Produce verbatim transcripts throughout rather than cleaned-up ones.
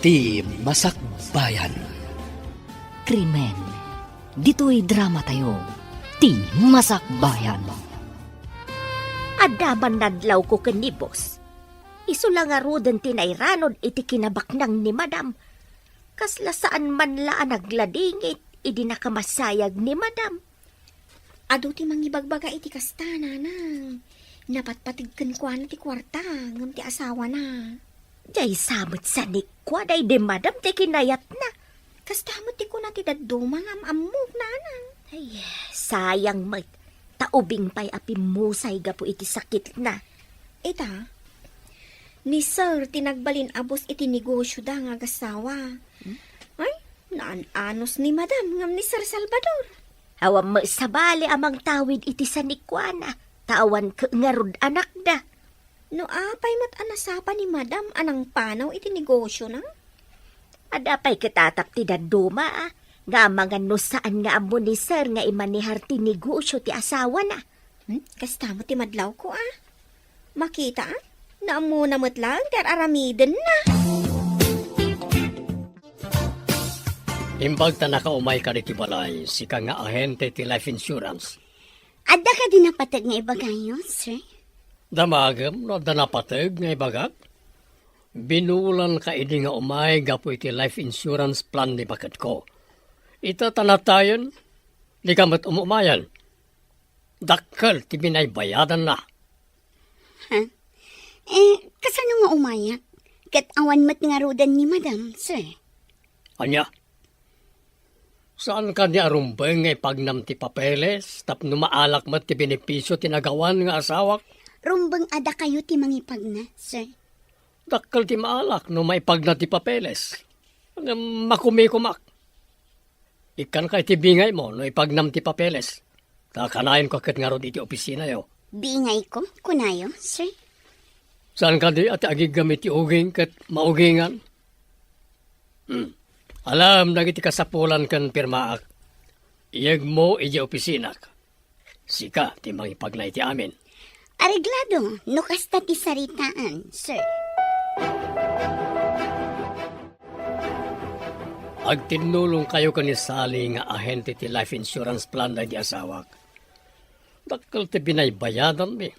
Ti Masakbayan. Krimen. Ditoy dramatayo, Ti Masakbayan. Adda man nadlawko ken ni boss. Isu la ngaruden ti nairanod iti kinabaknang ni madam. Kasla saan man la a nagladingit idi nakamasayag ni madam. Adu ti mangibagbaga iti kasta, nanang. Napatpateg kenkuana ti kuarta, ngem ti asawana. Diay sa met sanikua daydi madam ti kinayatna. Kasta met ti kuna ti dadduma nga am-ammok, nanang. Ay, sayang met. Ta ubing pay a pimmusay gapu iti sakitna. Ita, ni Sir ti nagbalin a boss iti negosioda nga agassawa. Hmm? Ay, naan-anos ni Madam ngem ni Sir Salvador. Awan met sabali a mangtawid iti sanikuana, ta awan ket ngarud anakda. No apay met a nasapa ni Madam a nangpanaw iti negosiona? Adda pay ket atap ti dadduma, a, nga amangan no saan nga ammo ni Sir nga imanehar ti negosio ti asawana. Hmm? Kasta met ti madlawko, a. Makita, a? Naammona met laeng ti ar-aramidenna. Imbag ta nakaumayka ditoy balay, sika nga ahente ti life insurance. Adda kadi napateg nga ibagayo, sir? Damagem no adda napateg nga ibagak? Binulanka idi nga umay gapu iti life insurance plan ni baketko. Ita ta natayen, dika met umumayan. Dakkel ti binaybayadanna. Ha? Eh, kasano nga umayak? Ket awan met ngaruden ni Madam, sir. Ania? Saan kadi a rumbeng nga ipagnam ti papeles tapno maalak met ti benepisio ti nagawan nga asawak? Rumbeng a dakayo ti mangipagna, sir. Dakkel ti maalak no maipagna ti papeles. Ngem makumikumak. Ikkanka iti bingaymo no ipagnam ti papeles. Ta kanayon ka ket ngarud iti opisinayo. Bingayko, kunayo, sir? Saan kadi a ti agiggam iti uging ket maugingan? Hmm. Alam dagiti kasapulan ken pirmaak. Iyegmo idiay opisinak. Sika ti mangipagna iti amin. Areglado, no kasta ti saritaan, sir. Agtinnulongkayo ken ni Sally nga ahente ti life insurance plan dagiti asawak. Dakkel ti binaybayadanmi.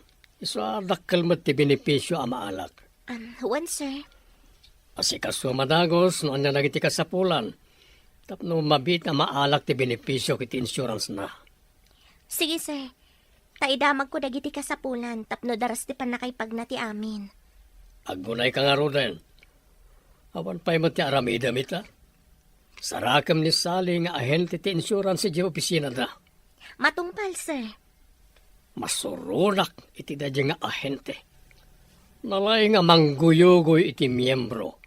Isu a dakkel met ti benepisio a maalak. Um, wen, sir. Asikaso a madagus no ania dagiti kasapulan tapno mabiit a maalak ti benepisio iti insurance-na. Sige, sir. Ta idamagko dagiti kasapulan tapno daras ti pannakaipagna ti amin. Aggunayka ngaruden. Awan pay met ti aramidem ita. Sarakem ni Sally nga ahente ti insurance idiay opisinada. Matungpal, sir. Masuronak iti daydiay nga ahente. Nalaing a mangguyugoy iti miembro,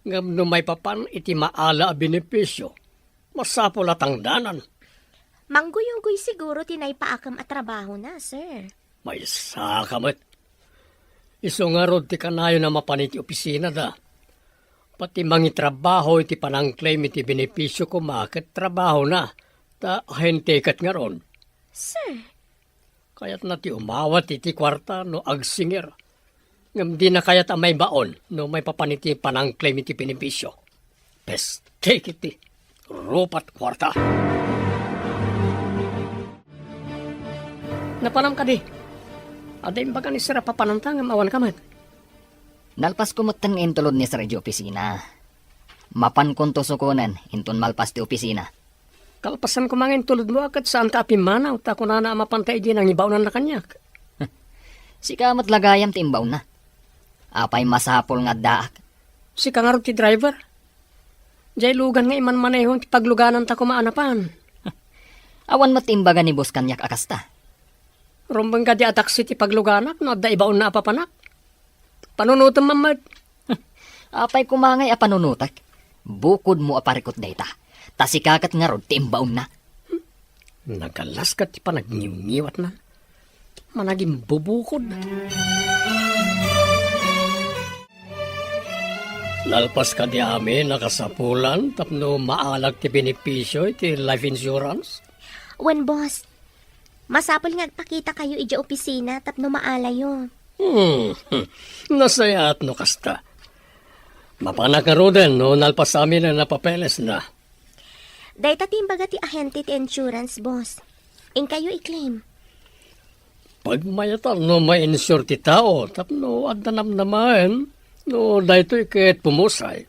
ngem no maipapan iti maala a benepisio, masapul a tangdanan. Mangguyugoy siguro ti naipaakem a trabahona, sir. Maysa ka met. Isu ngarud ti kanayon a mapan iti opisinada. Pati mangitrabaho iti panangclaim iti benepisio koma ket trabahona, ta ahente ket ngarud. Sir. Kayatna ti umawat iti kuarta no agsingir. Ngem dina kayat a maibaon no maipapan iti panangclaim iti benepisio. Peste iti rupat kuarta. Napanam kadi? Adda imbaga ni Sir a papananta ngem awan ka met. Nalpasko metten nga intulod ni Sir idiay opisina. Mapankonto sukonen inton malpas ti opisina. Kalpasan koma nga intulodmo a ket saanka a pimmanaw, ta kunana a mapanta idi nangibaonanna kaniak. Sika met la gayam ti imbaonna. Apay masapul nga addaak? Sika ngarud ti driver. Diay lugan nga imanmaneho ti paglugananta koma a napan. Awan met ti imbaga ni boss kaniak a kasta. Rumbeng kadi a taksi ti pagluganak no adda ibaonna a papanak. Panunotem man met. Apay koma ngay a panunotek? Bukodmo a parikut dayta. Ta sika ket ngarud ti imbaonna. Nagalas ket ti panagniwngiwatna. Managimbubukod. Nalpas kadi amin a kasapulan tapno maalak ti benepisio iti life insurance? Wen, boss. Masapul nga agpakitakayo idiay opisina tapno maalayo. Hmm, hmm. Nasayaat no kasta. Mapanak ngaruden no nalpasamin a napapelesna. Dayta ti imbaga ti ahente ti insurance, boss. Inkayo i-claim. Pagmayatan no ma-insure ti tao tapno adda namnamaen no daytoy ket pumusay.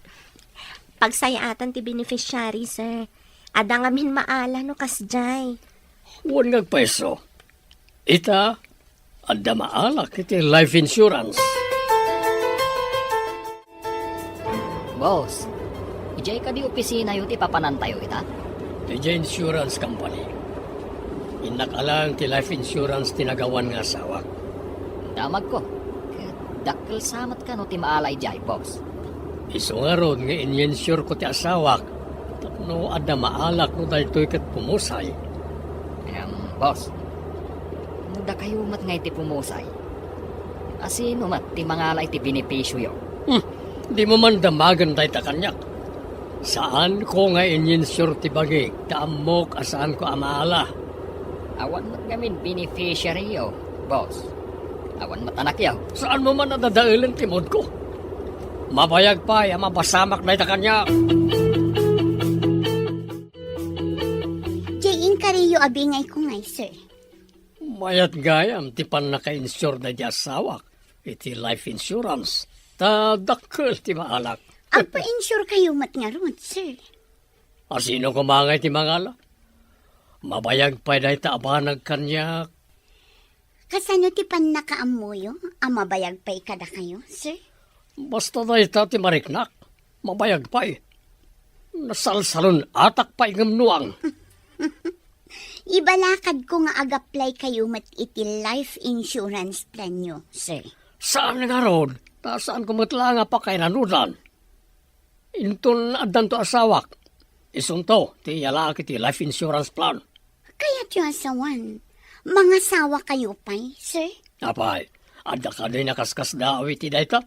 Pagsayaatan ti beneficiary, sir. Adda ngamin maala no kasdiay. Wen nga agpayso. Ita, adda maalak iti life insurance. Boss, idiay kadi opisinayo ti papanantayo ita? Idiay insurance company. Innak alang ti life insurance ti nagawan nga asawak. Damagko. Ket dakkel sa met kano ti maala idiay, boss. Isu ngarud nga in-insure ko ti asawak tapno adda maalak no daytoy ket pumusay. Em, boss, no dakayo met nga iti pumusay, asino met ti mangala iti benepisioyo? Hmm, dimo man damagen dayta kaniak. Saanko nga in-insure ti bagik, ta ammok a saanko a maala. Awan met ngamin beneficiaryo, boss. Awan met anakyo. Saanmo man a dadaelen ti moodko? Mabayag pay a mapasamak dayta kaniak. Jay, inkariyo a bingayko ngay, sir. Mayat gayam ti pannaka-insure daydi asawak iti life insurance. Ta dakkel ti maalak. Agpa-insure kayo met ngarud, sir. Asino koma ngay ti mangala? Mabayag pay dayta a banag kaniak. Kasano ti pannakaammoyo a mabayag pay kadakayo, sir? Basta dayta ti mariknak, mabayag pay. Nasalsalun-atak pay ngem nuang. Ibalakadko nga ag-apply kayo met iti life insurance planyo, sir. Saan ngarud, ta saanko met la nga pakairanudan. Inton addanto asawak, isunto ti iyalaak iti life insurance plan. Kayatyo a sawen, mangasawa kayo pay, sir? Apay, adda kadi nakaskasdaaw iti dayta?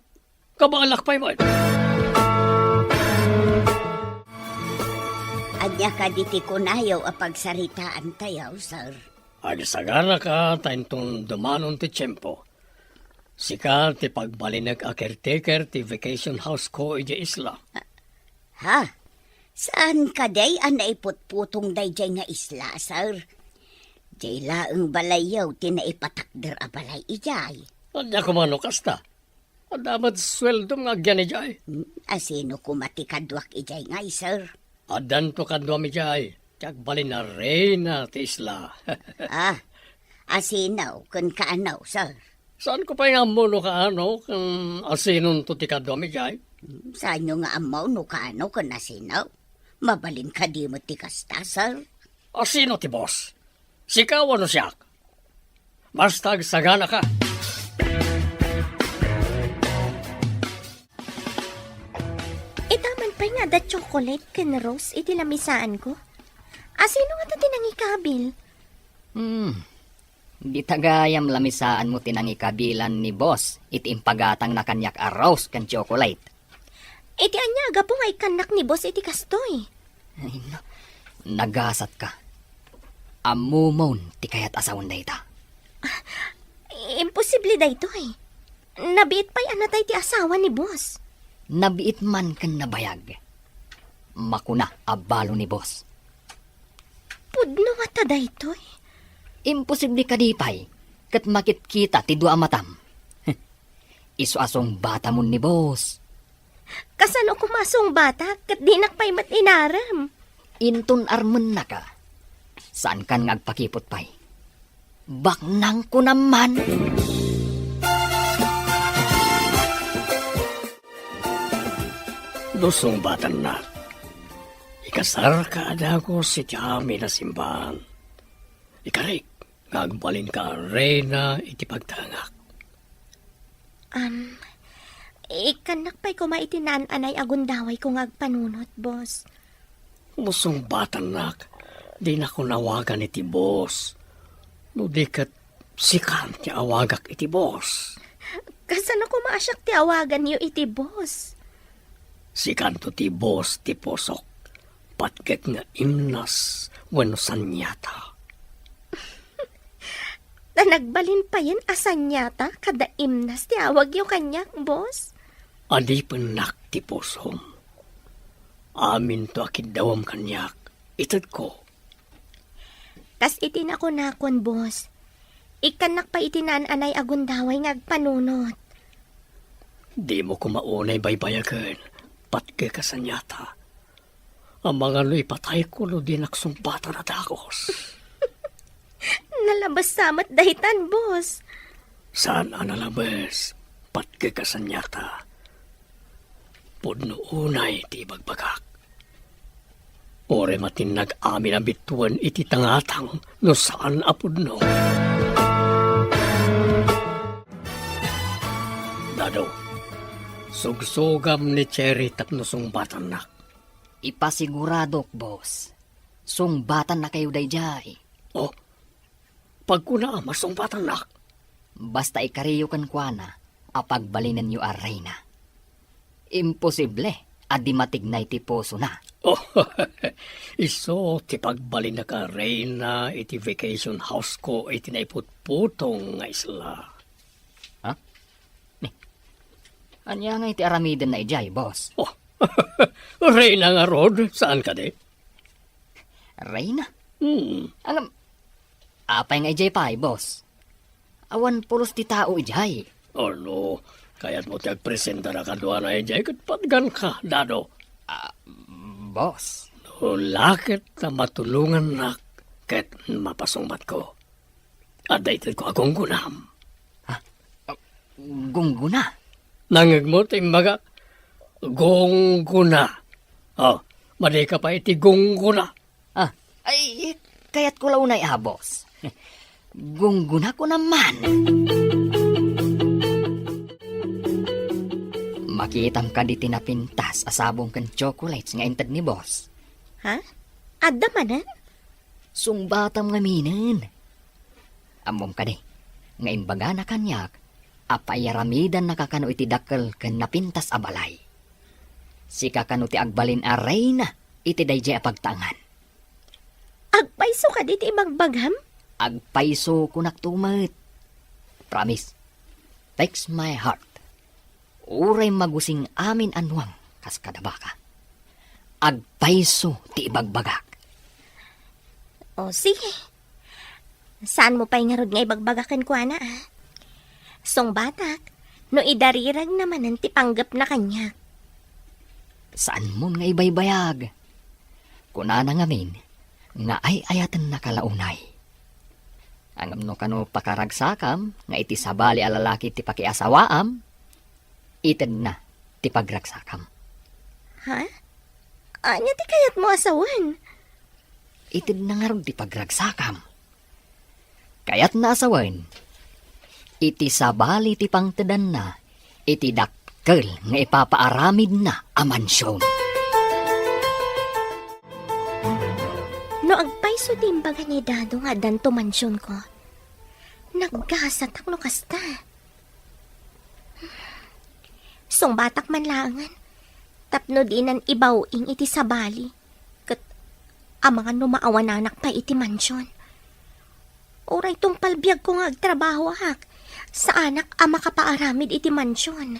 Kabaelak pay met. Ania kadi ti kunayo a pagsaritaantayo, sir? Agsaganaka ta inton dumanon ti tiempo. Sika ti pagbalinek a caretaker ti vacation house ko idiay isla. Ha? Saan kadi a naiputputong daydiay nga isla, sir? Diay laeng balayyo ti naipatakder a balay idiay. Ania koma no kasta? Adda met sueldom nga agyan idiay. Hmm, asino koma ti kaduak idiay ngay, sir? Addanto kaduam idiay, ti agbalin a reyna ti isla. Ah, asino ken kaano, sir? Saanko pay nga ammo no kaano ken asinonto ti kaduam idiay? Hmm, saanyo nga ammo no kaano ken asino? Mabalin kadi met ti kasta, sir? Asino ti boss? Sika wenno siak? Basta agsaganaka. Ita man pay nga adda chocolate ken rose iti lamisaanko. Asino ngata ti nangikabil? Hmm. Dita gayam lamisaanmo ti nangikabilan ni boss iti impagatangna kaniak a rose ken chocolate. Iti ania a gapu nga ikkannak ni boss iti kastoy? Ay, na-, nagasatka. Ammomon ti kayat a sawen dayta. Imposible daytoy. Nabiit pay a natay ti asawa ni boss. Nabiit man ken nabayag. Makuna a balo ni boss. Pudno ngata daytoy? Imposible kadi pay ket makitkita ti dua a matam. Isu a sungbatamon ni boss. Kasano koma a sungbatak ket dinak pay met inarem? Inton armennaka, saankan nga agpakiput pay. Baknangko naman. No sungbatannak, ikasarka a dagus iti amin a simbaan. Ikarik nga agbalinka a reyna iti pagtangak. Am, ikkannak pay koma iti naan-anay a gundawayko nga agpanunot, boss. No sungbatannak, dinakon awagan iti boss. No di ket, sikan ti awagak iti boss. Kasano koma a siak ti awaganyo iti boss? Sikanto ti boss ti pusok. Patgek nga imnas wenno saniata. Ta nagbalin payen a saniata kada imnas ti awagyo kaniak, boss? Adipennak ti pusom. Aminto a kiddawem kaniak, itedko. Kas iti nakunakon, boss, ikkannak pay iti naan-anay a gundaway nga agpanunot. Dimo koma unay baybayagen, patgek a saniata. Amangan no ipatayko no dinak sungbatan a dagus. Nalabes sa met daytan, boss. Saan a nalabes, patgek a saniata. Pudno unay ti ibagbagak. Uray matinnag amin a bituen iti tangatang no saan a pudno. Dado, sugsugam ni Cherry tapno sungbatannak. Ipasiguradok, boss. Sungbatan na kayo dayjay. Oh, pagkuna a masungbatannak. Basta ikariyo kenkuana a pagbalinenyo a reyna. Imposible a di matignay ti pusona. Oh, isu ti pagbalinnak a reyna iti vacation house ko iti naiputputong nga isla. Ha? Ni, ania nga iti aramidenna idiay, boss? Oh, reyna ngarud, saan kadi? Reyna? Hmm. Ngem, apay nga idiay pay, boss? Awan pulos ti tao idiay. Ano, kayatmo ti agpresentara kaduana idiay ket patganka, Dado? Ah, boss. No, la ket ta matulongannak ket mapasungbatko. Adda itedko a gunggunam. Ha? Gungguna? Nangngegmo ti imbagak? Gungguna. Oh, madika pay iti gungguna. Ah, ay, kayatko la unay a, boss. Gungguna ko naman. Makitam kadi ti napintas a sabong ken chocolates nga inted ni boss? Ha? Adda manen? Sungbatam ngaminen. Ammom kadi nga imbagana kaniak a paaramidannaka kano iti dakkel ken napintas a balay. Sika kano ti agbalin a reyna iti daydiay a pagtaengan. Agpayso kadi ti ibagbagam? Agpayso, kunak to met. Promise. Text my heart. Uray magusing amin a nuang kas kada baka. Agpayso ti ibagbagak. O, sige. Saanmo pay ngarud nga ibagbaga kenkuana, a? Sungbatak, no idariragna manen ti panggepna kaniak. Saanmon nga ibaybayag? Kunana ngamin nga ay-ayatennaka la unay. Ngem no kano pakaragsakam nga iti sabali a lalaki ti pakiasawaam, itedna ti pagragsakam. Ha? Ania ti kayatmo a sawen? Itedna ngarud ti pagragsakam. Kayatna a sawen, iti sabali ti pangtedanna iti dakkel nga ipapaaramidna a mansion. No agpayso ti imbaga ni Dado nga addanto mansionko, naggasatak no kasta. Sungbatak man laengen tapno dinan ibaw-ing iti sabali, ket amangan no maawananak pay iti mansion. Uray tungpal biagko nga agtrabahoak, saanak a makapaaramid iti mansion.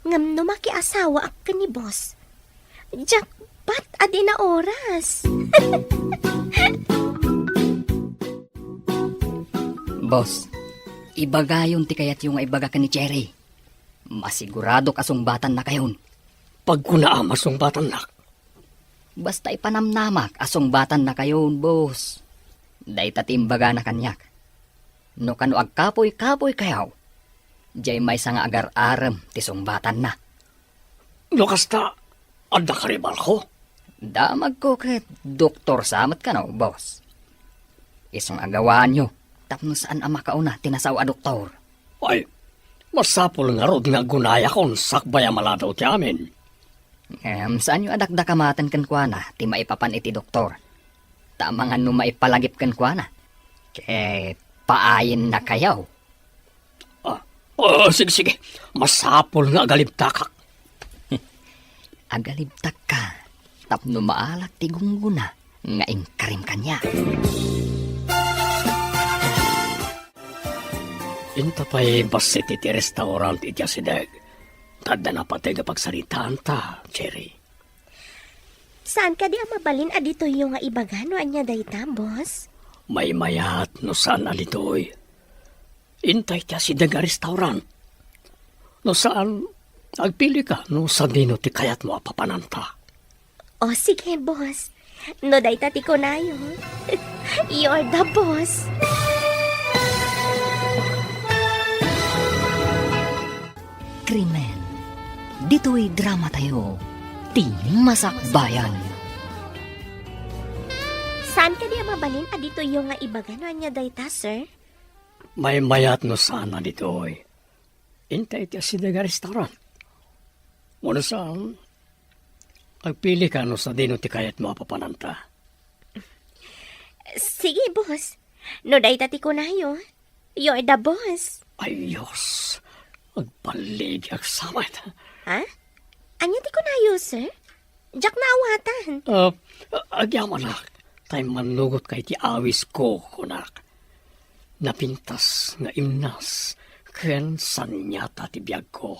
Ngem no makiasawaak ken ni boss, jackpot a di naoras. Boss, ibagayon ti kayatyo nga ibaga ken ni Cherry. Masiguradok a sungbatannakayon. Pagkuna a masungbatannak. Basta ipanamnamak a sungbatannakayon, boss. Dayta ti imbagana kaniak. No kano agkapuy-kapuy kayo, diay maysa nga agar-arem ti sungbatanna. No kasta, adda karibalko? Damagko ket doktor sa met kano, boss. Isu nga agawaanyo tapno saan a makauna ti nasao a doktor. Ay, masapul ngarud nga agunayakon sakbay a maladaw ti amin. Ngem saanyo a dakdakamaten kenkuana ti maipapan iti doktor. Ta amangan no maipalagip kenkuana, ket paayennakayo. Ah, ah, sige, sige. Masapul nga agalibtakak. Agalibtakka tapno maalak ti gunggona nga inkarim kaniak. Inta pay bassit iti restaurant iti asideg. Adda napateg a pagsaritaanta, Cherry. Saan kadi a mabalin a ditoyyo nga ibaga no ania dayta, boss? Maymayat no saan a ditoy. Intay ti asideg a restaurant. No saan, agpilika no sadino ti kayatmo a papananta. O, sige, boss. No dayta ti kunayo, you're the boss. Krimen. Ditoy drama tayo, ti Masakbayan. Saan kadi a mabalin a ditoyyo nga ibaga no ania dayta, sir? Maymayat no saan a ditoy. Intay ti asideg a restaurant. Wenno saan, agpilika no sadino ti kayatmo a papananta. Sige, boss. No dayta ti kunayo, you're the boss. Ay, Diyos. Agbaligi agsamet. Ha? Ania ti kunayo, sir? Diak naawatan. Ah, agyamanak, tay mannugotka iti awisko, kunak. Napintas nga imnas ken saniata ti biagko.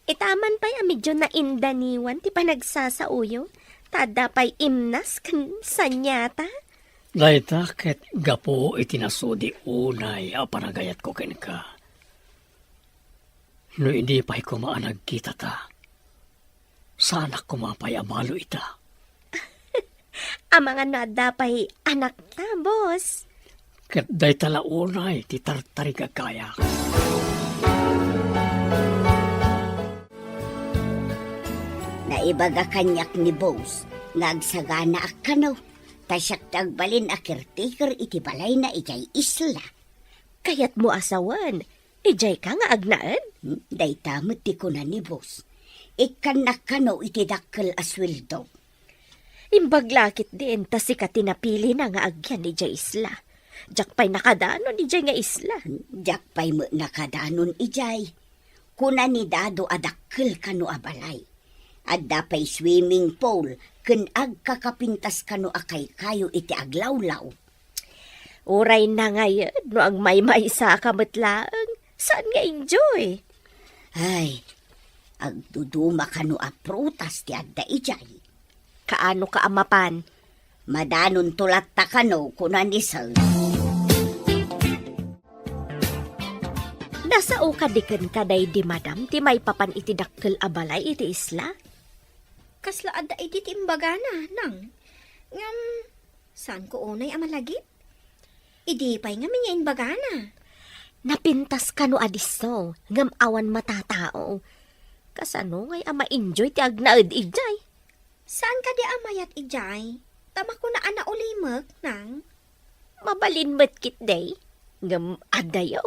Itaman pay a medyo naindaniwan ti panagsasaoyo, ta adda pay imnas ken saniata. Dayta ket gapu iti nasudi unay a panagayatko kenka. No idi pay koma a nagkitata, saanak koma pay a balo ita. Amangan no adda pay anakta, boss. Ket dayta la unay ti tartarigagayak. Naibaga kaniak ni boss nga agsaganaak kano, ta siak ti agbalin a caretaker iti balayna idiay isla. Kayatmo a sawen, idiayka nga agnaed? Hmm, dayta met ti kuna ni boss. Ikkannak kano iti dakkel a sueldo. Imbag la ketdin ta sika ti napilina nga agyan idiay isla. Diak pay nakadanon idiay nga isla. Hmm, diak pay met nakadanon idiay. Kuna ni Dado a dakkel kano a balay. Adda pay swimming pool ken agkakapintas kano a kaykayo iti aglawlaw. Uray nangayed no agmaymaysaka met laeng, saan nga enjoy? Ay, agduduma kano a prutas ti adda idiay. Kaano ka a mapan? Madanonto latta kano, kuna ni Sir. Nasao kadi kenka daydi madam ti maipapan iti dakkel a balay iti isla? Kasla adda idi ti imbagana, nang. Ngem, saanko unay a malagip? Idi pay ngamin nga imbagana. Napintas kano a disso, ngem awan matatao. Kasano ngay a ma-enjoy ti agnaed idiay? Saan kadi a mayat idiay? Ta makuna a naulimek, nang. Mabalin met ketdi, ngem addayo.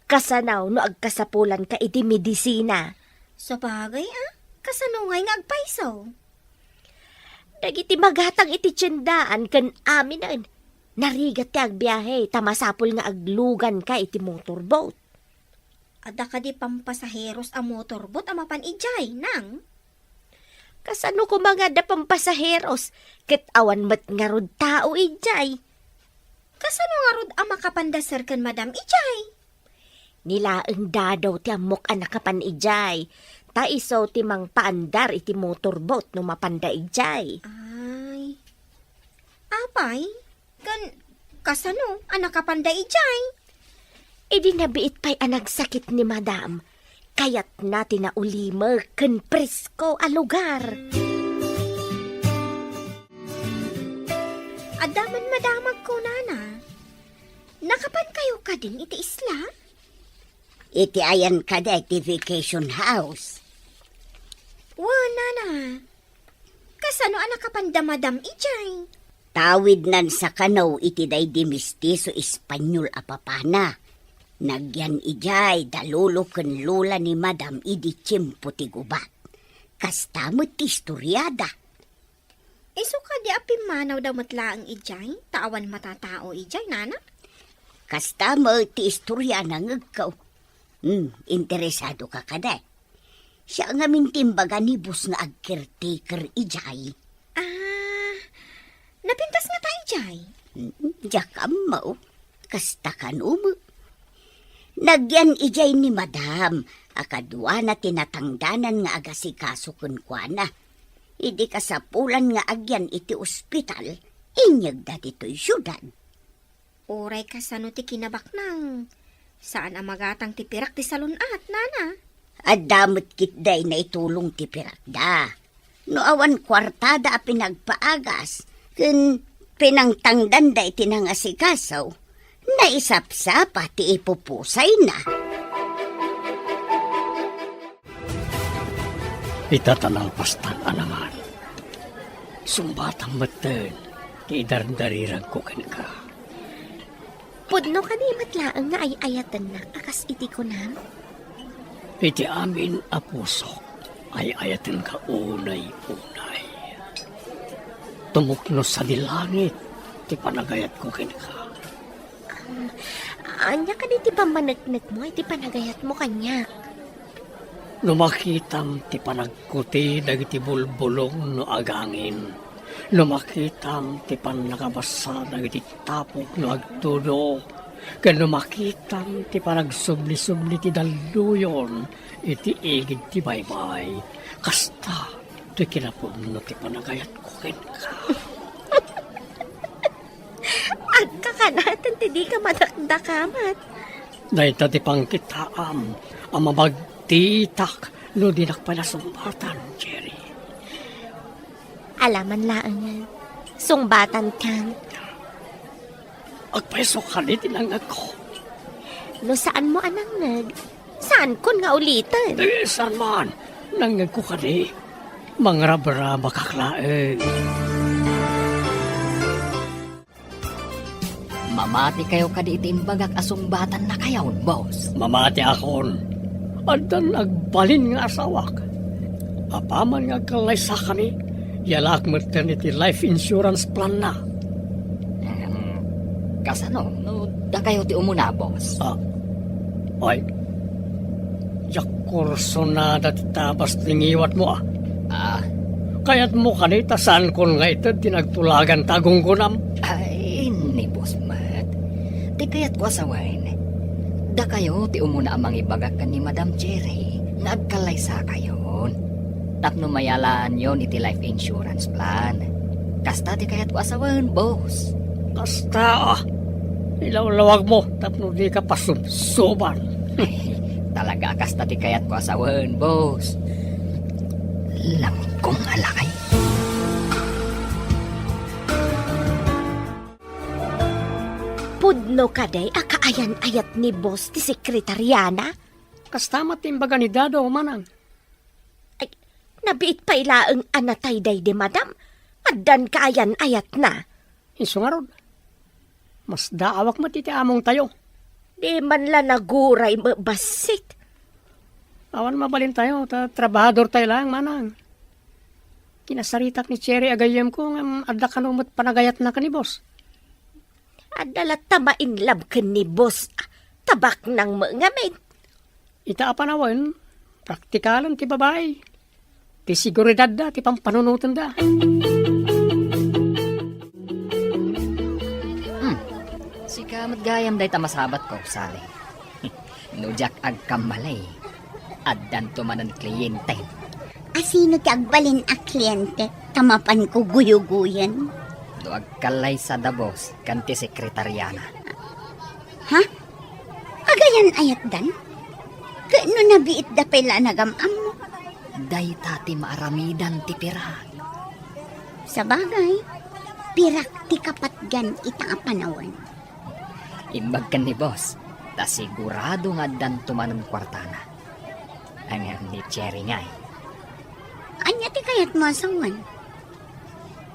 Kasano no agkasapulanka iti medisina? Sabagay a, kasano ngay nga agpayso? Dagiti magatang iti tiendaan ken aminen, narigat ti agbiahe ta masapul nga agluganka iti motorboat. Adda kadi pampasaheros a motorboat a mapan idiay, nang? Kasano koma nga adda pampasaheros ket awan met ngarud tao idiay? Kasano ngarud a makapanda sir ken madam idiay? Ni laeng Dado ti ammok a nakapan idiay, ta isu ti mangpaandar iti motorboat no mapanda idiay. Ay. Apay, ken kasano a nakapanda idiay? Idi nabiit pay a nagsakit ni madam, kayatna ti naulimek ken presko a lugar. Adda man madamag kunana. Nakapankayo kadin iti isla? Iti ayan kadi ti vacation house? Wen, nana. Kasano a nakapanda madam idiay? Tawidnan sa kano iti daydi mestizo Espanyol a papana. Nagyan idiay da lolo ken lola ni madam idi tiempo ti gubat. Kasta met ti istoriada. Isu kadi a pimmanawda met laeng idiay, ta awan matatao idiay, nana? Kasta met ti istoria, nangegko. Hmm, interesado ka kadi? Siak ngamin ti imbaga ni boss nga agcaretaker idiay. Ah, napintas ngata idiay? Hmm, diak ammo. Kasta kano met. Nagyan idiay ni madam, a kaduana ti natangdanan nga agasikaso kenkuana. Idi kasapulan nga agyan iti ospital, inyegda ditoy siudad. Uray kasano ti kinabaknang, saan a magatang ti pirak ti salun-at, nana? Adda met ketdi naitulong ti pirakda. No awan kuartada a pinagpaagas ken pinangtangdanda iti nangasikaso, naisapsapa ti ipupusayna. Ita ta nalpastan a naman. Sungbatam metten ti idardariragko kenka. Pudno kadi met laeng nga ay-ayatennak a kas iti kunam? Iti amin a pusok, ay-ayatenka unay-unay. Tumukno sadi langit ti panagayatko kenka. Um, ania kadi ti pammaneknekmo iti panagayatmo kaniak? No makitam ti panagkuti dagiti bulbulong no agangin, no makitam ti pannakabasa dagiti tapok no agtudo, ken no makitam ti panagsubli-subli ti dalluyon iti igid ti baybay, kasta ti kinapudno ti panagayatko kenka. Agkakanaten ti dika madakdakamat. Dayta ti pangkitaam a mabagtitak no dinak pay nasungbatan, Cherry. Alaman laengen, sungbatankan. Agpayso kadi ti nangngegko. No saanmo a nangngeg, saankon nga uliten. Eh, saan man, nangngegko kadi. Mangrabrabakak laeng. Mamatikayo kadi iti imbagak a sungbatannakayon, boss? Mamatiakon. Addan agbalin nga asawak. Apaman nga agkallaysakami, yalaak metten iti life insurance plan-na. Hmm, kasano no dakayo ti umuna, boss? Ah, ay, diak kursunada ti tabas ti ngiwatmo, ah. Ah. Kayatmo kadi ta saankon nga ited ti nagtulagan ta agunggonam? Ay, ni boss met. Ti kayatko a sawen, dakayo ti umuna a mangibaga ken ni Madam Cherry nga agkallaysakayon tapno mayalaanyon iti life insurance plan. Kasta ti kayatko a sawen, boss. Kasta, ah. Ilawlawagmo tapno dika pasubsuban. Ay, talaga a kasta ti kayatko a sawen, boss. Langkong a lakay. Pudno kadi a kaayan-ayat ni boss ti sekretariana? Kasta met ti imbaga ni Dado, manang. Ay, nabiit pay laeng a natay daydi madam, addan kaayan-ayatna. Isu ngarud, masdaawak met iti amongtayo. Di man la naguray met bassit. Awan mabalintayo, ta trabahadortayo laeng, manang. Kinasaritak ni Cherry a gayyemko, ngem adda kano met panagayatna ken ni boss. Adda latta ma-in love ken ni boss, ta baknang met ngamin. Ita a panawen, praktikalen ti babai. Ti seguridadda ti pampanunotenda. Hmm. Sika met gayam dayta masabatko, Sally. No diak agkamali, addanto manen kliente. A sino ti agbalin a kliente ta mapanko guyuguyen? No agkallaysa da boss ken ti sekretariana. Ha? Agayan-ayatdan? Ket no nabiitda pay la a nagam-ammo? Dayta ti maaramidan ti pirak. Sabagay, pirak ti kapatgan ita a panawen. Imbag ken ni boss, ta sigurado nga addanto manen kuartana. Ngem ni Cherry ngay. Ania ti kayatmo a sawen?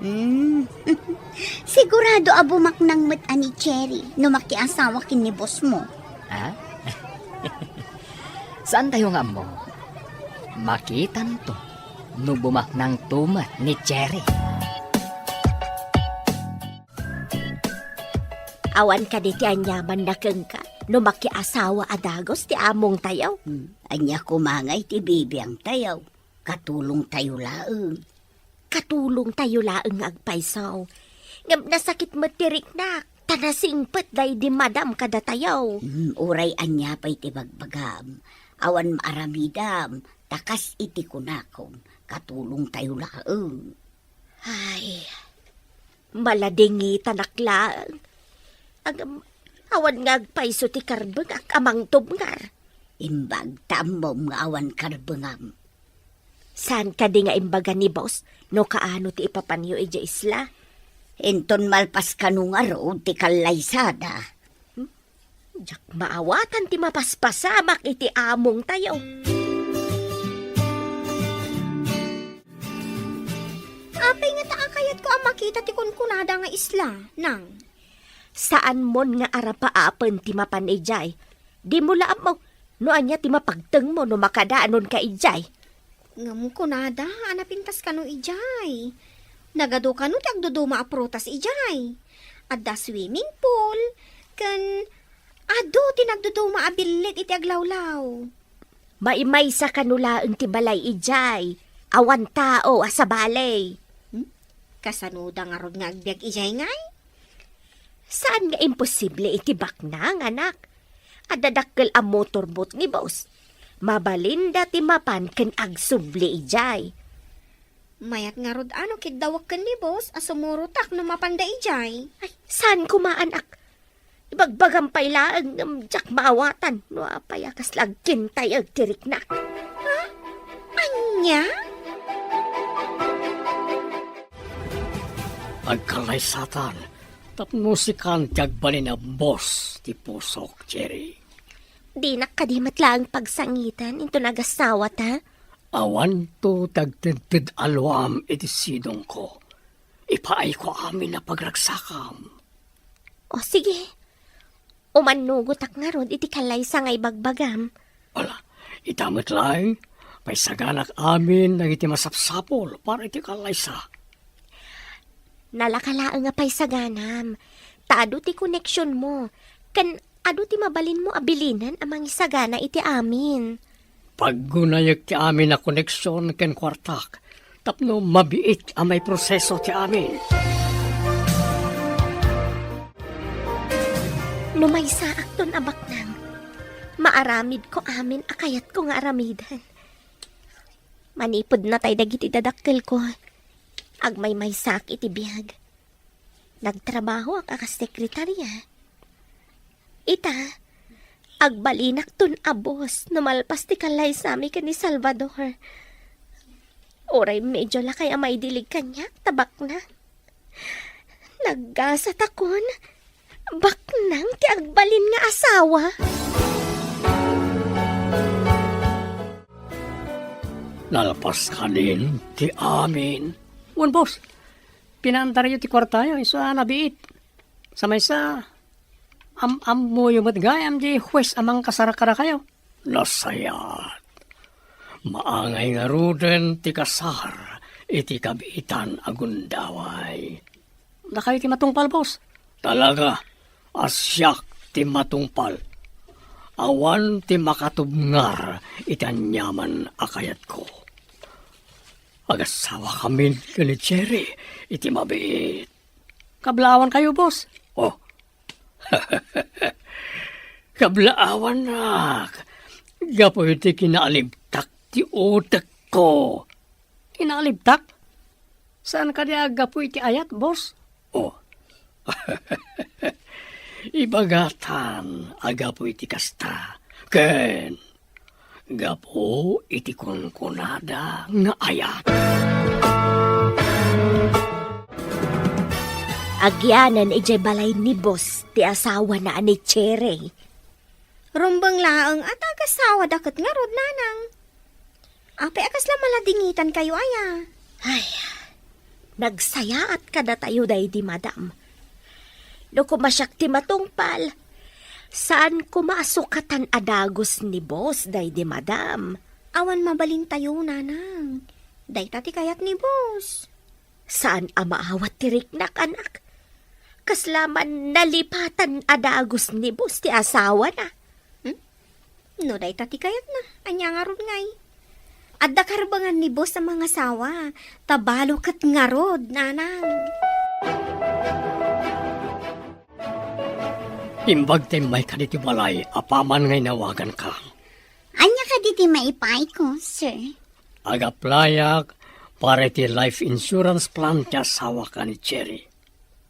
Hmm. Sigurado a bumaknang met a ni Cherry no makiasawa ken ni boss mo. Ha? Saantayo nga ammo? Makitanto no bumaknangto met ni Cherry. Awan kadi ti aniamanna kenka no makiasawa a dagus ti amongtayo? Hmm. Ania koma ngay ti bibiangtayo? Katulongtayo laeng. Katulongtayo laeng nga agpayso. Ngem nasakit met ti riknak, ta nasingpet daydi madam kadatayo. Hmm, uray ania pay ti bagbagam, Awan maaramidam, ta kas iti kunakon, katulongtayo laeng. Ay, maladingitanak laeng. Agam, awan nga agpayso ti karbengak a mangtubngar. Imbag ta ammom nga awan karbengam. Saan kadi nga imbaga ni boss no kaano ti ipapanyo idiay isla? Inton malpas kano ngarud ti kallaysada. Hmm? Diak maawatan ti mapaspasamak iti amongtayo. Apay ngata a kayatko a makita ti kunkunada nga isla, nang? Saanmon nga arapaapen ti mapan idiay. Dimo la ammo no ania ti mapagtengmo no makadaanonka idiay. Ngem kunada a napintas kano idiay. Nagadu kano ti agduduma a prutas idiay. Adda swimming pool, ken adu ti nagduduma a billit iti aglawlaw. Maimaysa kano laeng ti balay idiay. Awan tao a sabali. Hmm? Kasanoda ngarud nga agbiag idiay ngay? Saan nga imposible iti baknang, anak? Adda dakkel a motorboat ni boss. Mabalinda ti mapan ken agsubli idiay. Mayat ngarud a no kiddawek ken ni boss a sumurotak no mapanda idiay. Ay, saan koma, anak? Ibagbagam pay laeng ngem diak maawatan no apay a kasla agkintayeg ti riknak. Ha? Ania? Agkallaysatan tapno sikan ti agbalin a boss ti pusok, Jerry. Dinak kadi met laeng pagsangiten inton agasawata? Awanto ti agtedted a luam iti sidongko. Ipaayko amin a pagragsakam. O, sige. Umannugotak ngarud iti kallaysa nga ibagbagam. Ala, ita met laeng, paysaganak amin dagiti masapsapul para iti kallaysa. Nalaka laeng a paysaganam, ta adu ti koneksionmo, ken adu ti mabalinmo a bilinen a mangisagana iti amin. Paggunayek ti amin a koneksion ken kuartak tapno mabiit a maiproseso ti amin. No maysaakton a baknang, maaramidko amin a kayatko nga aramiden. Manipud natay dagiti dadakkelko, agmaymaysaak iti biag. Nagtrabahoak a kas sekretarya. Ita, agbalinakton a boss no malpas ti kallaysami ken ni Salvador. Uray medyo lakay a maidilig kaniak ta baknang. Naggasatakon, baknang ti agbalin nga asawa. Nalpas kanin ti amin. Wen, boss. Pinaandaryo ti kuartayo, isu a nabiit. Sa maysa, am-ammoyo met gayam di huwes a mangkasar kadakayo. Nasayaat. Maangay ngaruden ti kasar iti kabiitan a gundaway. Dakayo ti matungpal, boss. Talaga, a siak ti matungpal. Awan ti makatubngar iti aniaman a kayatko. Agasawa kamin ken ni Jerry iti mabiit. Kablaawan kayo, boss. Oh. Kablaawannak. Gapu iti kinaalibtak ti utekko. Kinaalibtak? Saan kadi a gapu iti ayat, boss? Oh. Ibagatan a gapu iti kasta. Ken gapu iti kunkunada nga ayat. Agyanan idiay balay ni boss ti asawana a ni Cherry. Rumbeng laeng a ta agasawada ket ngarud, nanang. Apay a kasla maladingitankayo aya? Ay, nagsayaat kadatayo daydi madam. No koma siak ti matungpal, saan koma a sukatan a dagus ni boss daydi madam. Awan mabalintayo, nanang. Dayta ti kayat ni boss. Saan a maawat ti riknak, anak? Kasla man nalipatan a dagus ni boss ti asawana. Hmm? No dayta ti kayatna, ania ngarud ngay? Adda karbengan ni boss a mangasawa, ta balo ket ngarud, nanang. Imbag ta immayka ditoy balay apaman nga inawaganka. Ania kadi ti maipaayko, sir? Ag-applyak para iti life insurance plan ti asawak a ni Cherry.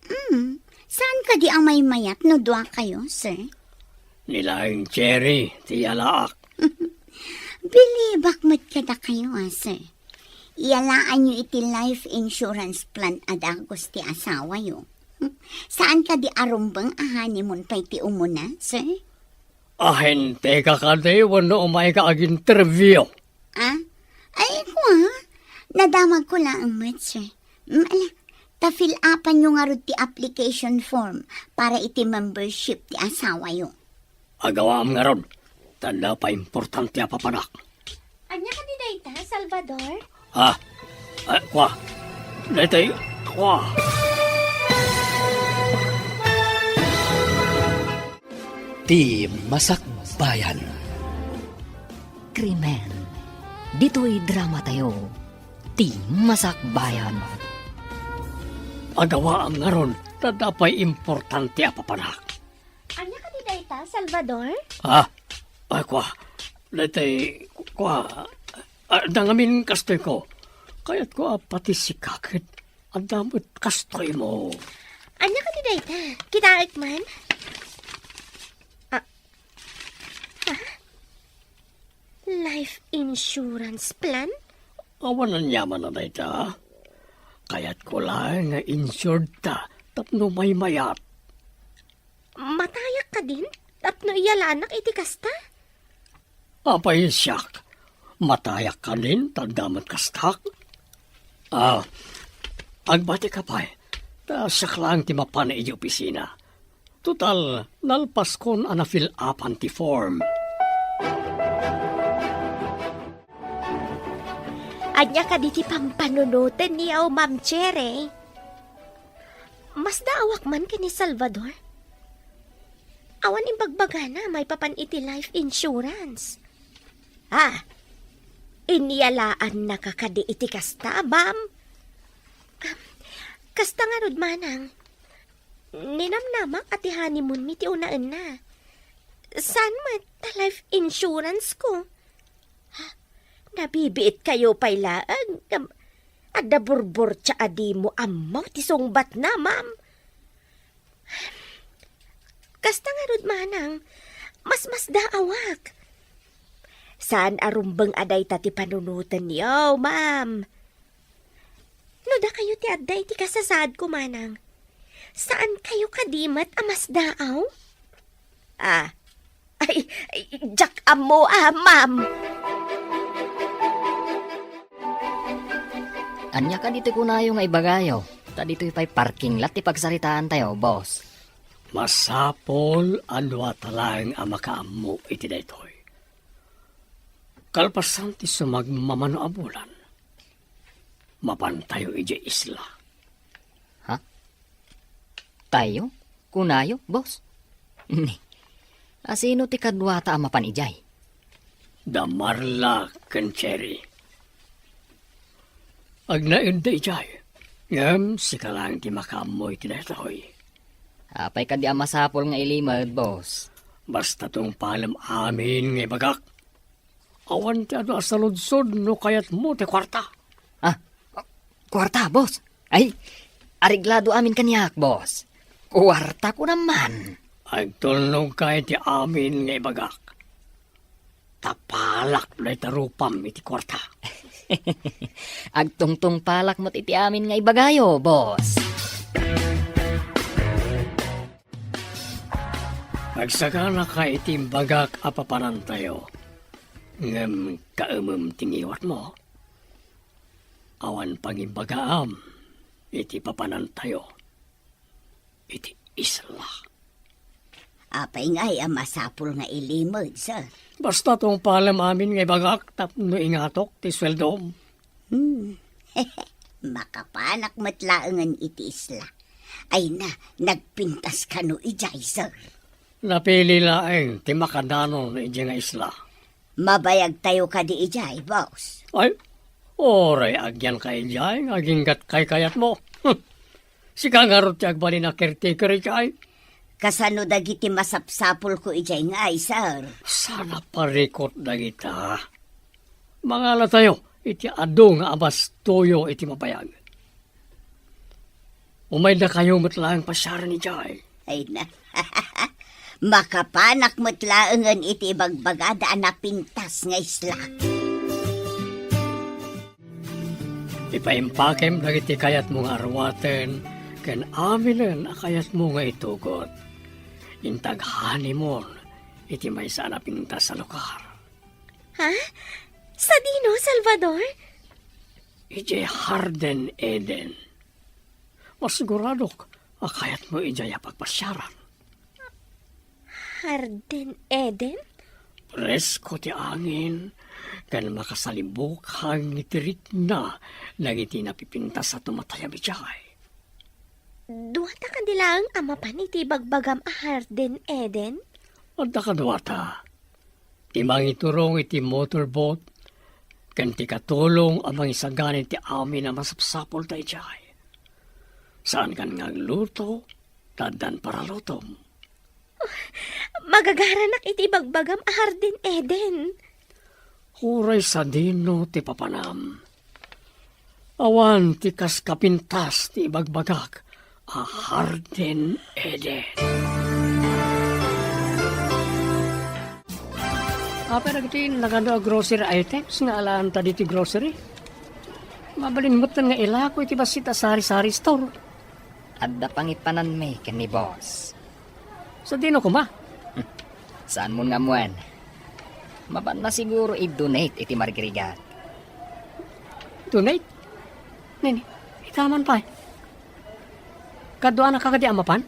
Hmm, saan kadi a maymayat no dua kayo, sir? Ni laeng Cherry ti iyalaak. Bilibak met kadakayo, a, sir. Iyalaanyo iti life insurance plan a dagus ti asawayo. Saan kadi a rumbeng a honeymoon pay ti umuna, sir? Ahenteka kadi wenno umayka ag-interview? Ah? Ay, kua, nadamagko laeng met, sir. Mm, ala, ta fill-upanyo ngarud ti application form para iti membership ti asawayo. Agawaam ngarud, ta adda pay importante a papanak. Ania kadi dayta, Salvador? Ah, ah, kua. Daytoy, kua. Ti Masakbayan. Krimen. Ditoy drama tayo. Ti Masakbayan. Agawaam ngarud, ta adda pay importante a papanak. Ania kadi dayta, Salvador? Ah, ay, kua. Daytay, kua. Ah, dangamin kastoy ko. Kayatko a pati sika ket adda met kastoy mo. Ania kadi dayta? Kitaek man? Ah, ah? Life insurance plan? Awan aniaman a dayta. Kayatko laeng nga insured ta tapno maymayat. Matayak kadin tapno iyalaannak iti kasta? Apay siak, matayak kadin ta adda met kastak? Ah, agbatika pay, ta siak laeng ti mapan idiay opisina. Total, nalpaskon a na-fill-upan ti form. Ania kadi ti pampanunotenyo, Ma'am Cherry? Masdaawak man ken ni Salvador. Awan imbagbagana maipapan iti life insurance. Ah, inyalaannaka kadi iti kasta, ma'am? Ah, kasta ngarud, manang. Ninamnamak a ti honeymoon mi ti unaenna. Saan met ta life insurance ko? Ha? Nabibiit kayo pay laeng ngem adda burburtia a dimo ammo ti sungbatna, ma'am. Kasta ngarud, manang, masmasdaawak. Saan a rumbeng a dayta ti panunotenyo, ma'am. No dakayo ti adda iti kasasaadko, manang, saan kayo kadi met a masdaaw? Ah, ay, ay, diak ammo, ah, ma'am. Ania kadi ti kunayo nga ibagayo? Ta ditoy pay parking lot ti pagsaritaantayo, boss. Masapul a duata laeng a makaammo iti daytoy. Kalpasan ti sumagmamano a bulan, mapantayo idiay isla. Ha? Tayo? Kunayo, boss? Ni, asino ti kaduata a mapan idiay? Da Marla ken Cherry. Agnaedda idiay, ngem sika laeng ti makaammo iti daytoy. Apay kadi a masapul nga ilimed, boss? Basta tungpalem amin nga ibagak. Awan ti adu a saludsod no kayatmo ti kuarta. Ah, kuarta, boss? Ay, areglado amin kaniak, boss. Kuarta ko naman. Agtulnogka iti amin nga ibagak. Ta palak dayta rupam iti kuarta. Agtungtungpalak met iti amin nga ibagayo, boss. Agsaganaka iti imbagak a papanantayo, ngem kaemem ti ngiwatmo. Awan pangimbagaam iti papanantayo iti isla. Apay ngay a masapul nga ilimed, sir? Basta tungpalem amin nga ibagak tapno ingatok ti sueldom. Hmm. Makapanak met laengen iti isla. Ay na, nagpintas kano idiay, sir? Napili laeng ti makadanon idiay nga isla. Mabayagtayo kadi idiay, boss? Ay, uray agyanka idiay nga aginggat kaykayatmo. Sika ngarud ti agbalin a caretaker idiay. Kasano dagiti masapsapulko idiay ngay, sir? Saan a parikut dagita. Mangalatayo iti adu nga abastoyo iti mabayag. Umaydakayo met laeng pasiaren idiay. Ay na. Makapanak met laengen iti ibagbagada a napintas nga isla. Ipaimpakem dagiti kayatmo nga arwaten ken aminen a kayatmo nga itugot. Intag honeymoon iti maysa a napintas a lugar. Ha? Sadino, Salvador? Idiay Garden Eden. Masiguradok a kayatmo idiay a pagpasiaran. Garden Eden? Presko ti angin, ken makasalibukang iti rikna dagiti napipintas a tumatayab idiay. Duata kadi laeng a mapan iti ibagbagam a Garden Eden? Adda kaduata. Ti mangiturong iti motorboat, ken ti katulong a mangisagana iti amin a masapsapulta idiay. Saankan nga agluto, ta addan paralutom. Magagaranak iti ibagbagam a Garden Eden. Uray sadino ti papanam. Awan ti kas kapintas ti ibagbagak a Garden Eden. Apay dagiti nagadu a grocery items nga alaanta ditoy grocery? Mabalin metten nga ilako iti bassit a sari-sari store. Adda pangipananmi ken ni boss. Sadino koma? Saanmon nga ammoen? Mapanna siguro i-donate iti marigrigat. Donate? Nini, ita man pay. Kaduana ka kadi a mapan?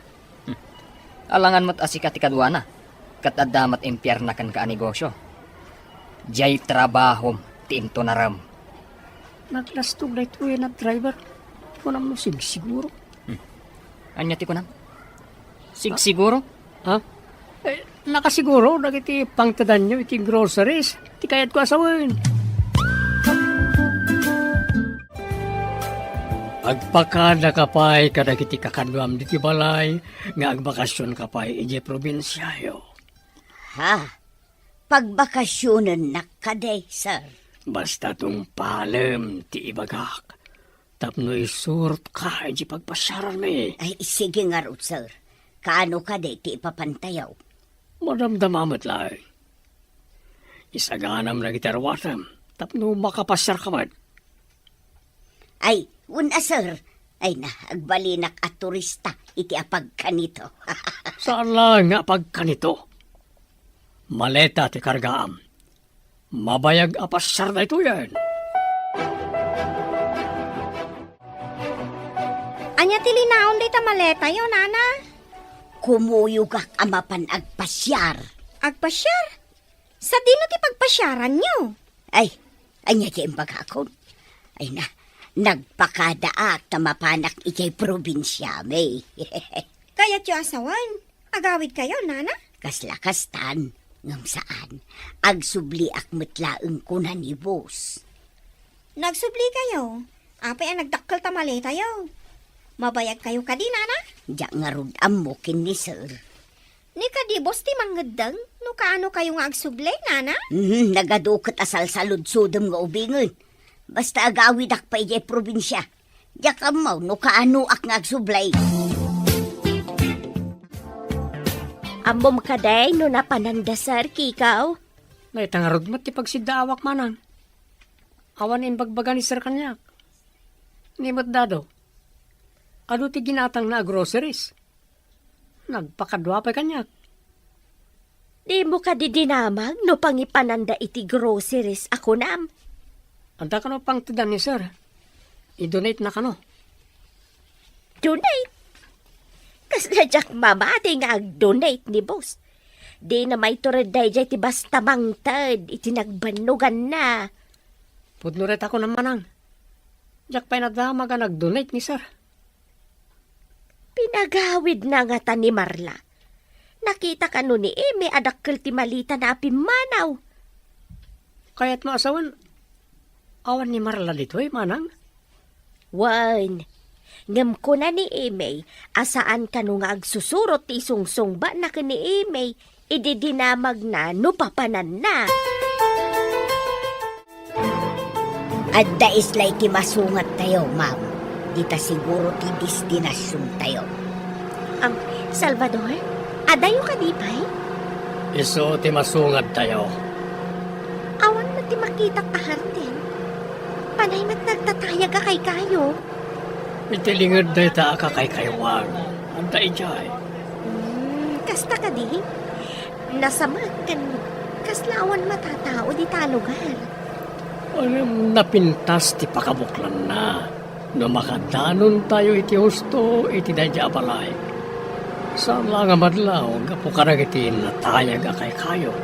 Alangan met a sika ti kaduana, ket adda met impierna kenka a negosio. Diay trabahom ti intunarem. Naglastog daytoy a driver. Kunam no sigsiguro. Hmm. Ania ti kunam? Sigsiguro? Ha? Eh, nakasiguro dagiti pangtedanyo iti groceries ti kayatko a sawen. Agpakadaka pay kadagiti kakaduam diti balay nga agbakasionka pay idiay probinsiayo. Ha? Pagbakasionennak kadi, sir? Basta tungpalem ti ibagak tapno isurotka idiay pagpasiaranmi. Ay, sige ngarud, sir. Kaano kadi ti ipapantayo? Madamdama met laeng. Isaganam dagiti arwatem tapno makapasiarka met. Ay, wen a, sir. Ay na, agbalinak a turista iti apagkanito. Saan laeng nga apagkanito. Maleta ti kargaam. Mabayag a pasiar daytoyen. Ania ti linaon dayta maletayo, nana? Kumuyogak a mapan agpasiar. Agpasiar? Sadino ti pagpasiaranyo? Ay, ania ti imbagakon? Ay na, nagpakadaak ta mapanak idiay probinsiami. Kayatyo a sawen? Agawidkayo, nana? Kasla kastan, ngem saan. Agsubliak met laeng kuna ni boss. Nagsubli kayo? Apay a nagdakkel ta maletayo? Mabayag kayo kadi, nana? Diak ngarud ammo ken ni sir. Ni kadi boss ti mangeddeng no kaano kayo nga agsubli, nana? Mhm, nagadu ket a salsaludsodem nga ubingen. Basta agawidak pay idiay probinsia. Diak ammo no kaanoak nga agsubli. Ammom kadi no napananda, sir, Kikaw? Dayta ngarud met ti pagsiddaawak, manang. Awan imbagbaga ni sir kaniak. Ni met dado. Adu ti ginatangna a groceries. Nagpakadua pay kaniak. Dimo kadi dinamag no pangipananda iti groceries a kunam? Adda kano pangtedan ni sir. I-donate na kano. Donate? Kasla diak mamati nga ag-donate ni boss. Dina maitured daydiay ti basta mangted iti nagbannoganna. Pudno dayta kunam, manang. Diak pay nadamag a nag-donate ni sir. Pinagawidna ngata ni Marla. Nakita kano ni Eme a dakkel ti malitana a pimmanaw. Kayatmo a sawen, awan ni Marla ditoy, manang? Wen, Ngem kuna ni Imey a saan kano nga agsusurot ti isungsungbatna ken ni Imey idi dinamagna no papananna. Adda isla iti masungattayo, ma'am. Dita siguro ti destinasiontayo. Am, Salvador, adayo kadi pay? Isu ti masungattayo. Awan met ti makitak a hardin. Panay met nagtatayag a kaykayo. Iti linged dayta a kakaykaywan, adda idiay. Hmm, kasta kadi? Nasamak ken kasla awan matatao dita a lugar. Ngem napintas ti pakabuklanna. No makadanontayo iti husto iti daydi a balay, saan la nga madlaw gapu kadagiti natayag a kaykayo.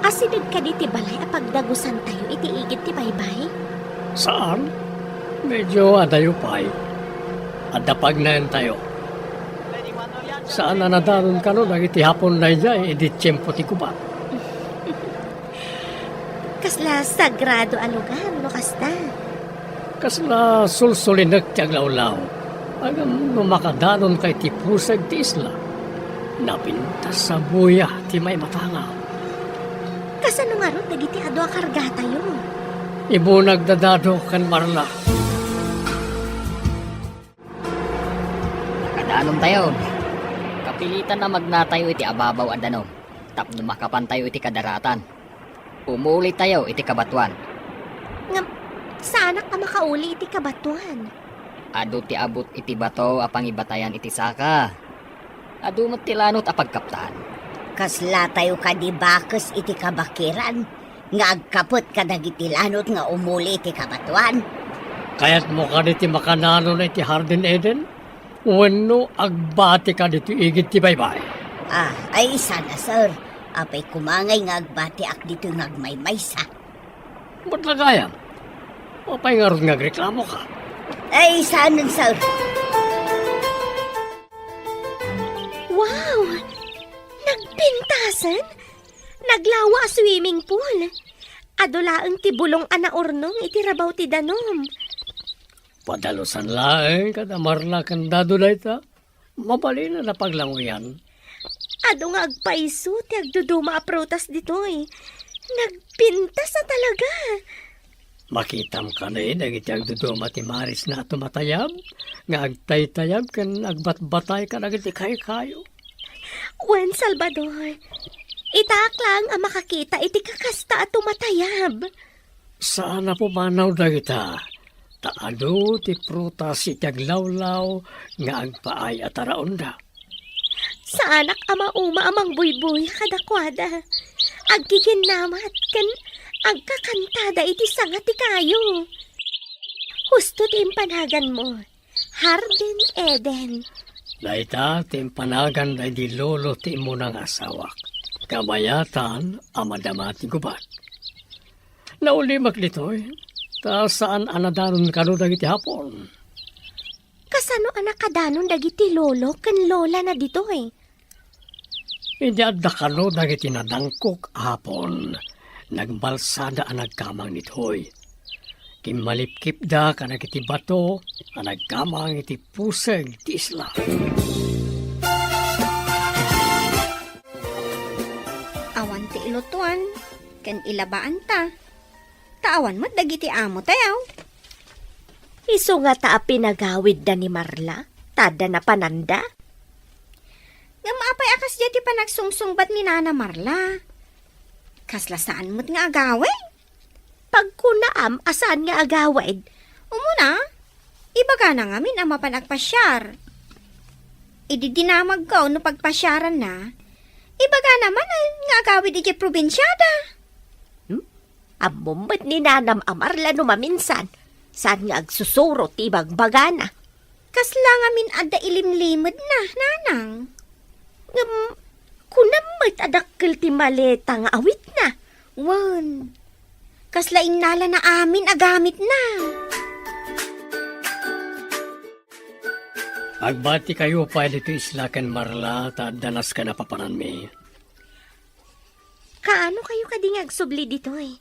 Asideg kadi ti balay a pagdagusantayo iti igid ti baybay? Saan. Medyo adayo pay. Adda pagnaentayo. Saan a nadanon kano dagiti Hapon daydiay idi tiempo ti gubat. Kasla sagrado a lugar no kasta. Kasla sulsulinek ti aglawlaw. Ngem no makadanonka iti puseg ti isla, napintas a buya ti maimatanga. Kasano ngarud dagiti adu a kargatayo? Ibunag da Dado ken Marla. Nakadanontayo. Kapilitan a magnatayo iti ababaw a danum tapno makapantayo iti kadaratan. Umulitayo iti kabatoan. Ngem, saanak a makauli iti kabatoan. Adu ti abut iti bato a pangibatayan iti saka. Adu met ti lanot a pagkaptan. Kaslatayo kadi bakes iti kabakiran nga agkapet kadagiti lanot nga umuli iti kabatoan? Kayatmo kadi ti makananon iti Hardin Eden? Wenno agbati kadi ti igid ti baybay? Ah, ay, sana, sir. Apay koma ngay nga agbatiak ditoy nga agmaymaysa? Met la gayam, apay ngarud nga agreklamoka? Ay, saanen, sir. Wow! Nagpintasen? Naglawa a swimming pool. Adu laeng ti bulong a naurnong iti rabaw ti danum. Padalusan laeng kada Marla ken Dado dayta. Mabalin a napaglanguyan. Adu nga agpayso ti agduduma a prutas ditoy. Nagpintas a talaga. Makitam kadi dagiti agduduma ti marisna a tumatayab, nga agtaytayab ken agbatbatay kadagiti kaykayo? Wen, Salvador, itaak laeng a makakita iti kakasta a tumatayab. Saan a pumanaw dagita, ta adu ti prutas iti aglawlaw nga agpaay a taraonda. Saanak a mauma a mangbuybuya kadakuada. Agkikinnamat ken agkakantada iti sanga ti kayo. Husto ti impanaganmo, Hardin Eden. Dayta ti impanagan daydi lolo ti immuna nga asawak. Kabayatan a madama ti gubat. Naulimek ditoy, ta saan a nadanon kano dagiti Hapon. Kasano a nakadanon dagiti lolo ken lolana ditoy? Idi adda kano dagiti nadangkok a Hapon, nagbalsada a nagkamang ditoy. Kimmalipkipda kadagiti bato a nagkamang iti puseg ti isla. Awan ti ilutuan ken ilabaanta. Ta awan met dagiti amotayo. Isu ngata a pinagawidda ni Marla, ta adda napananda. Ngem apay a kasdiay ti panagsungsungbat ni Nana Marla? Kasla saan met nga agawid? Pagkunaam a saan nga agawid? Umuna, ibagana ngamin a mapan agpasiar. Idi dinamagko no pagpasiaranna, ibagana manen nga agawid idiay probinsiada. Hmm? Ammom met ni Nanam a Marla no maminsan, saan nga agsusuro ti ibagbagana. Kasla ngamin adda ilimlimedna, Nanang. Ngem, kunam met a dakkel ti maleta nga awitna. Wen, kasla innalana amin a gamitna. Agbati kayo pay ditoy isla ken Marla ta adda nasken a papananmi. Kaano kayo kadi nga agsubli ditoy?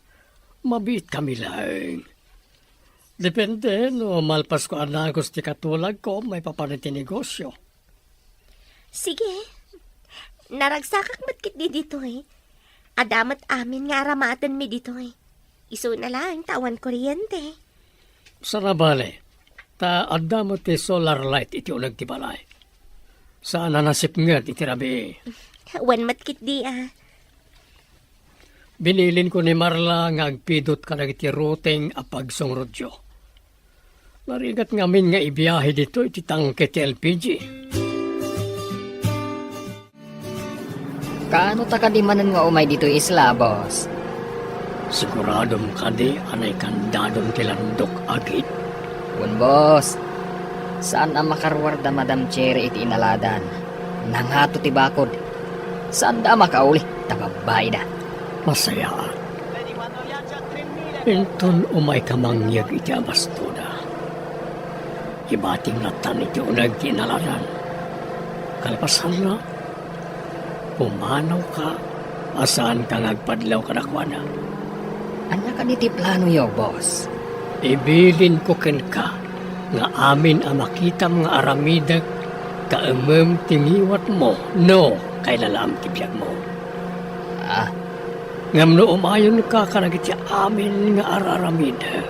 Mabiit kami laeng. Depende no malpasko a nagus ti katulagko maipapan iti negosio. Sige. Naragsakak met ketdi ditoy. Adda met amin nga aramatenmi ditoy. Isuna laeng ta awan kuryente. Saan a bale, ta adda met ti solar light iti uneg ti balay. Saan a nasipnget iti rabii. Wen met ketdi a. Binilinko ni Marla nga agpidot kadagiti ruteng a pagsungrodyo. Narigat ngamin nga ibiahe ditoy ti tangke ti L P G. Kaano ta kadi manen nga umay ditoy isla, boss? Siguradom kadi a naikandadom ti landok, agid? Wen, boss. Saan a makaruar da Madam Cherry iti inaladan. Nangato ti bakod. Saanda a makauli, ta babbaida. Masayaat. Inton umayka mangyeg iti abastoda, ibating lattan iti uneg ti inaladan. Kalpasanna, pumanawka a saanka nga agpadlaw kadakuada. Ania kadi ti planoyo, boss? Ibilinko kenka nga amin a makitam nga aramidek kaemem ti ngiwatmo no kailalaam ti biagmo. Ah. Ngem no umayonka kadagiti amin nga ar-aramidek,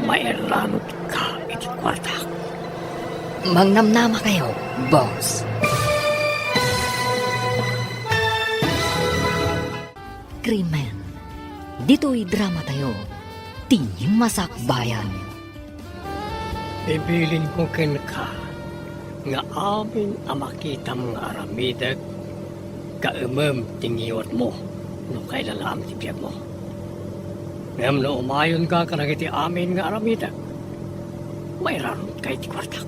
mairanutka iti kuartak. Mangnamnamakayo, boss. Krimen. Ditoy dramatayo, ti masakbayan. Ibilinko kenka nga amin a makitam nga aramidek, kaemem ti ngiwatmo no kailalaam ti biagmo. Ngem no umayonka kadagiti amin nga aramidek, mairanutka iti kuartak.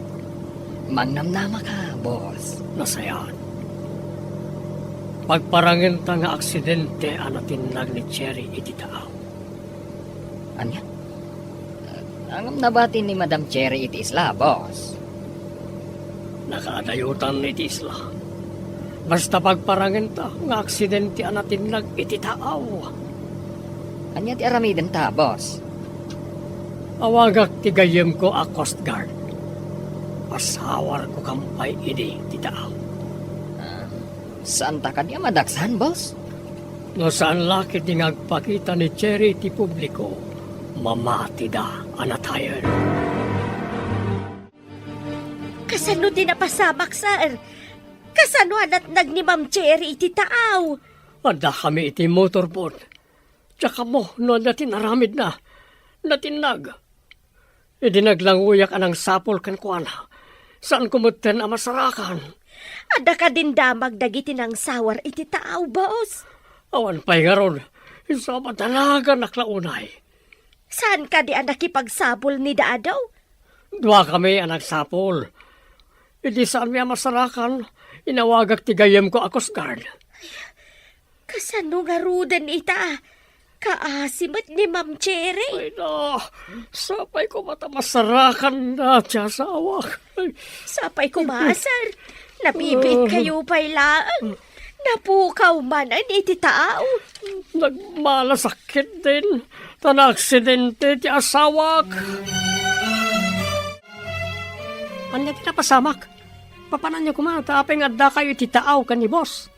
Mangnamnamaka, boss. Nasayaat. Pagparangenta nga aksidente a natinnag ni Cherry iti taaw. Ania? Ngem nabati ni Madam Cherry iti isla, boss. Nakaadayotan iti isla. Basta pagparangenta nga aksidente a natinnag iti taaw. Ania ti aramidenta, boss? Awagak ti gayyemko a Coast Guard. Pasawarko kampay idi ti taaw. Ah, saanta kadi a madaksan, boss? No saan la ketdi nga agpakita ni Cherry iti publiko, mamatida a natayen. Kasano ti napasamak, sir? Kasano a natnag ni Ma'am Cherry iti taaw? Addakami iti motorboat. Diak ammo no adda ti naramidna. Natinnag. Idi naglanguyak a nangsapul kenkuana, saanko metten a masarakan. Adda kadin damag dagiti nangsawar iti taaw, boss? Awan pay ngarud. Isu a madanaganak la unay. Saan kadi a nakipagsapul ni Dadaw? Duakami a nagsapul. Idi saanmi a masarakan, inawagak ti gayyemko a Coast Guard. Kasano ngaruden ita? Kaasi met ni Ma'am Cherry. Ay na, sapay koma ta masarakanna ti asawak. Ay. Sapay koma, sir. Nabibiit kayo pay laeng. Napukaw manen iti taaw. Nagmalasakit din. Ta naaksidente ti asawak. Ania ti napasamak? Papananyo koma ta apay nga addakayo iti taaw ken ni boss?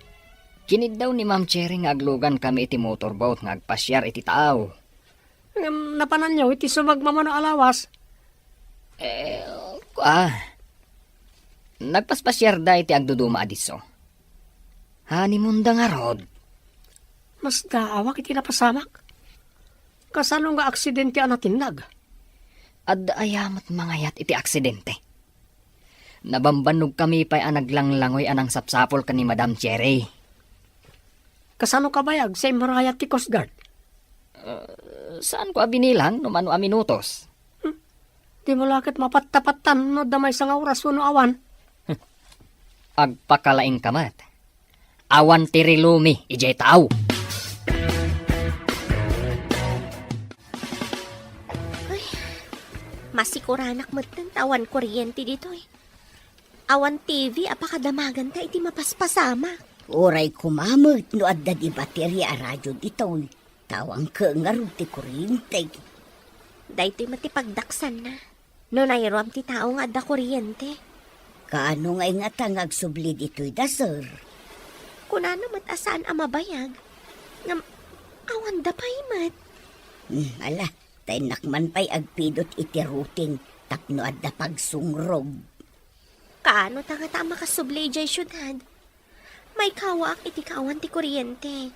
Kiniddaw ni Ma'am Cherry nga aglugankami iti motorboat nga agpasiar iti taaw. Ngem napananyo iti sumagmamano a lawas? Eh, ah, nagpaspasiarda iti agduduma a disso. Honeymoonda ngarud. Masdaawak iti napasamak. Kasano nga aksidente a natinnag? Adda aya met mangayat iti aksidente? Nabambannogkami pay a naglanglangoy a nangsapsapul ken ni Madam Cherry. Kasano kabayag sa immarayat ti Coast Guard? Ah, saanko a binilang no mano a minutos. Hmm. Dimo la ket mapattapattan no adda maysa nga oras wenno awan. Agpakalaingka met. Awan ti rilumi idiay taaw. Ay, masikuranak metten ta awan kuryente ditoy. Awan T V a pakadamaganta iti mapaspasamak. Uray koma met no adda di bateria a radio ditoy. Ta awan ket ngarud ti kuryente. Daytoy met ti pagdaksanna. No nairuam ti tao nga adda kuryente. Kaano nga ingata nga agsubli ditoy da, sir? Kunana met a saan a mabayag. Ngem, awanda pay met. Hmm, ala, ta innak man pay agpidot iti routing tapno adda pagsungrog. Kaano ta ngata a makasubli idiay siudad? Maikawaak iti kaawan ti kuryente.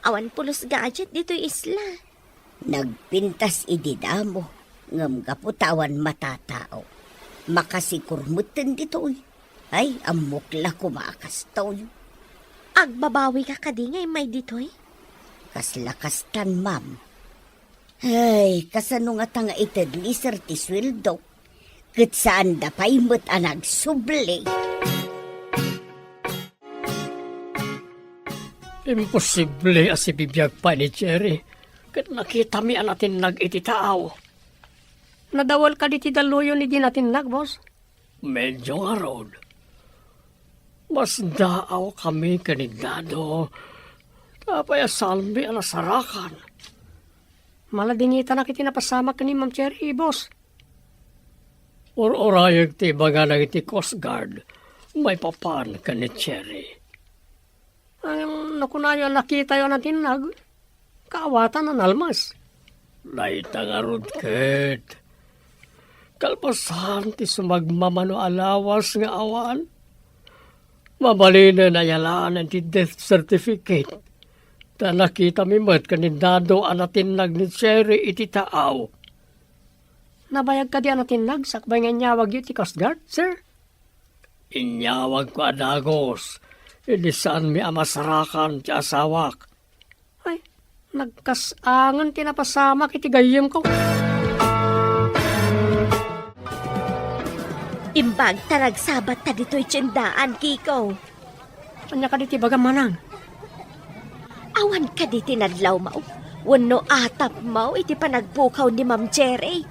Awan pulos gadget ditoy isla. Nagpintas idi damo, ngem gapu ta awan matatao, makasikur metten ditoy. Ay, ammok la koma a kastoy. Agbabawika kadi nga immay ditoy? Kasla kastan, ma'am. Ay, kasano ngata nga ited ni sir ti sueldok? Ket saanda pay met a nagsubli. Imposible a sibibiag pay ni Jerry ket nakitami a natinnag iti tao. Nadawel kadi ti dalluyon idi natinnag, boss? Medyo ngarud. Masdaawkami ken ni Dado. Apay a saanmi a nasarakan? Maladingitanak iti napasamak ken ni Ma'am Cherry, boss. Ur-urayek ti ibagana iti Coast Guard maipapan ken ni Cherry. Ngem no kunayo a nakitayo a natinnag, kaawatan a nalmas. Dayta ngarud ket kalpasan ti sumagmamano a lawas nga awan, mabalinen a yalaan ti death certificate. Ta nakitami met ken ni Dado a natinnag ni Cherry iti taaw. Nabayag kadi a natinnag sakbay nga inyawagyo ti Coast Guard, sir? Inyawagko a dagus, idi saanmi a masarakan ti asawak. Ay, nagkas-angen ti napasamak iti gayyemko. Imbag ta nagsabat ta ditoy tiendaan, Kiko. Ania kadi ti bagam, manang? Awan kadi ti nadlawmo wenno atapmo iti panagpukaw ni Ma'am Cherry?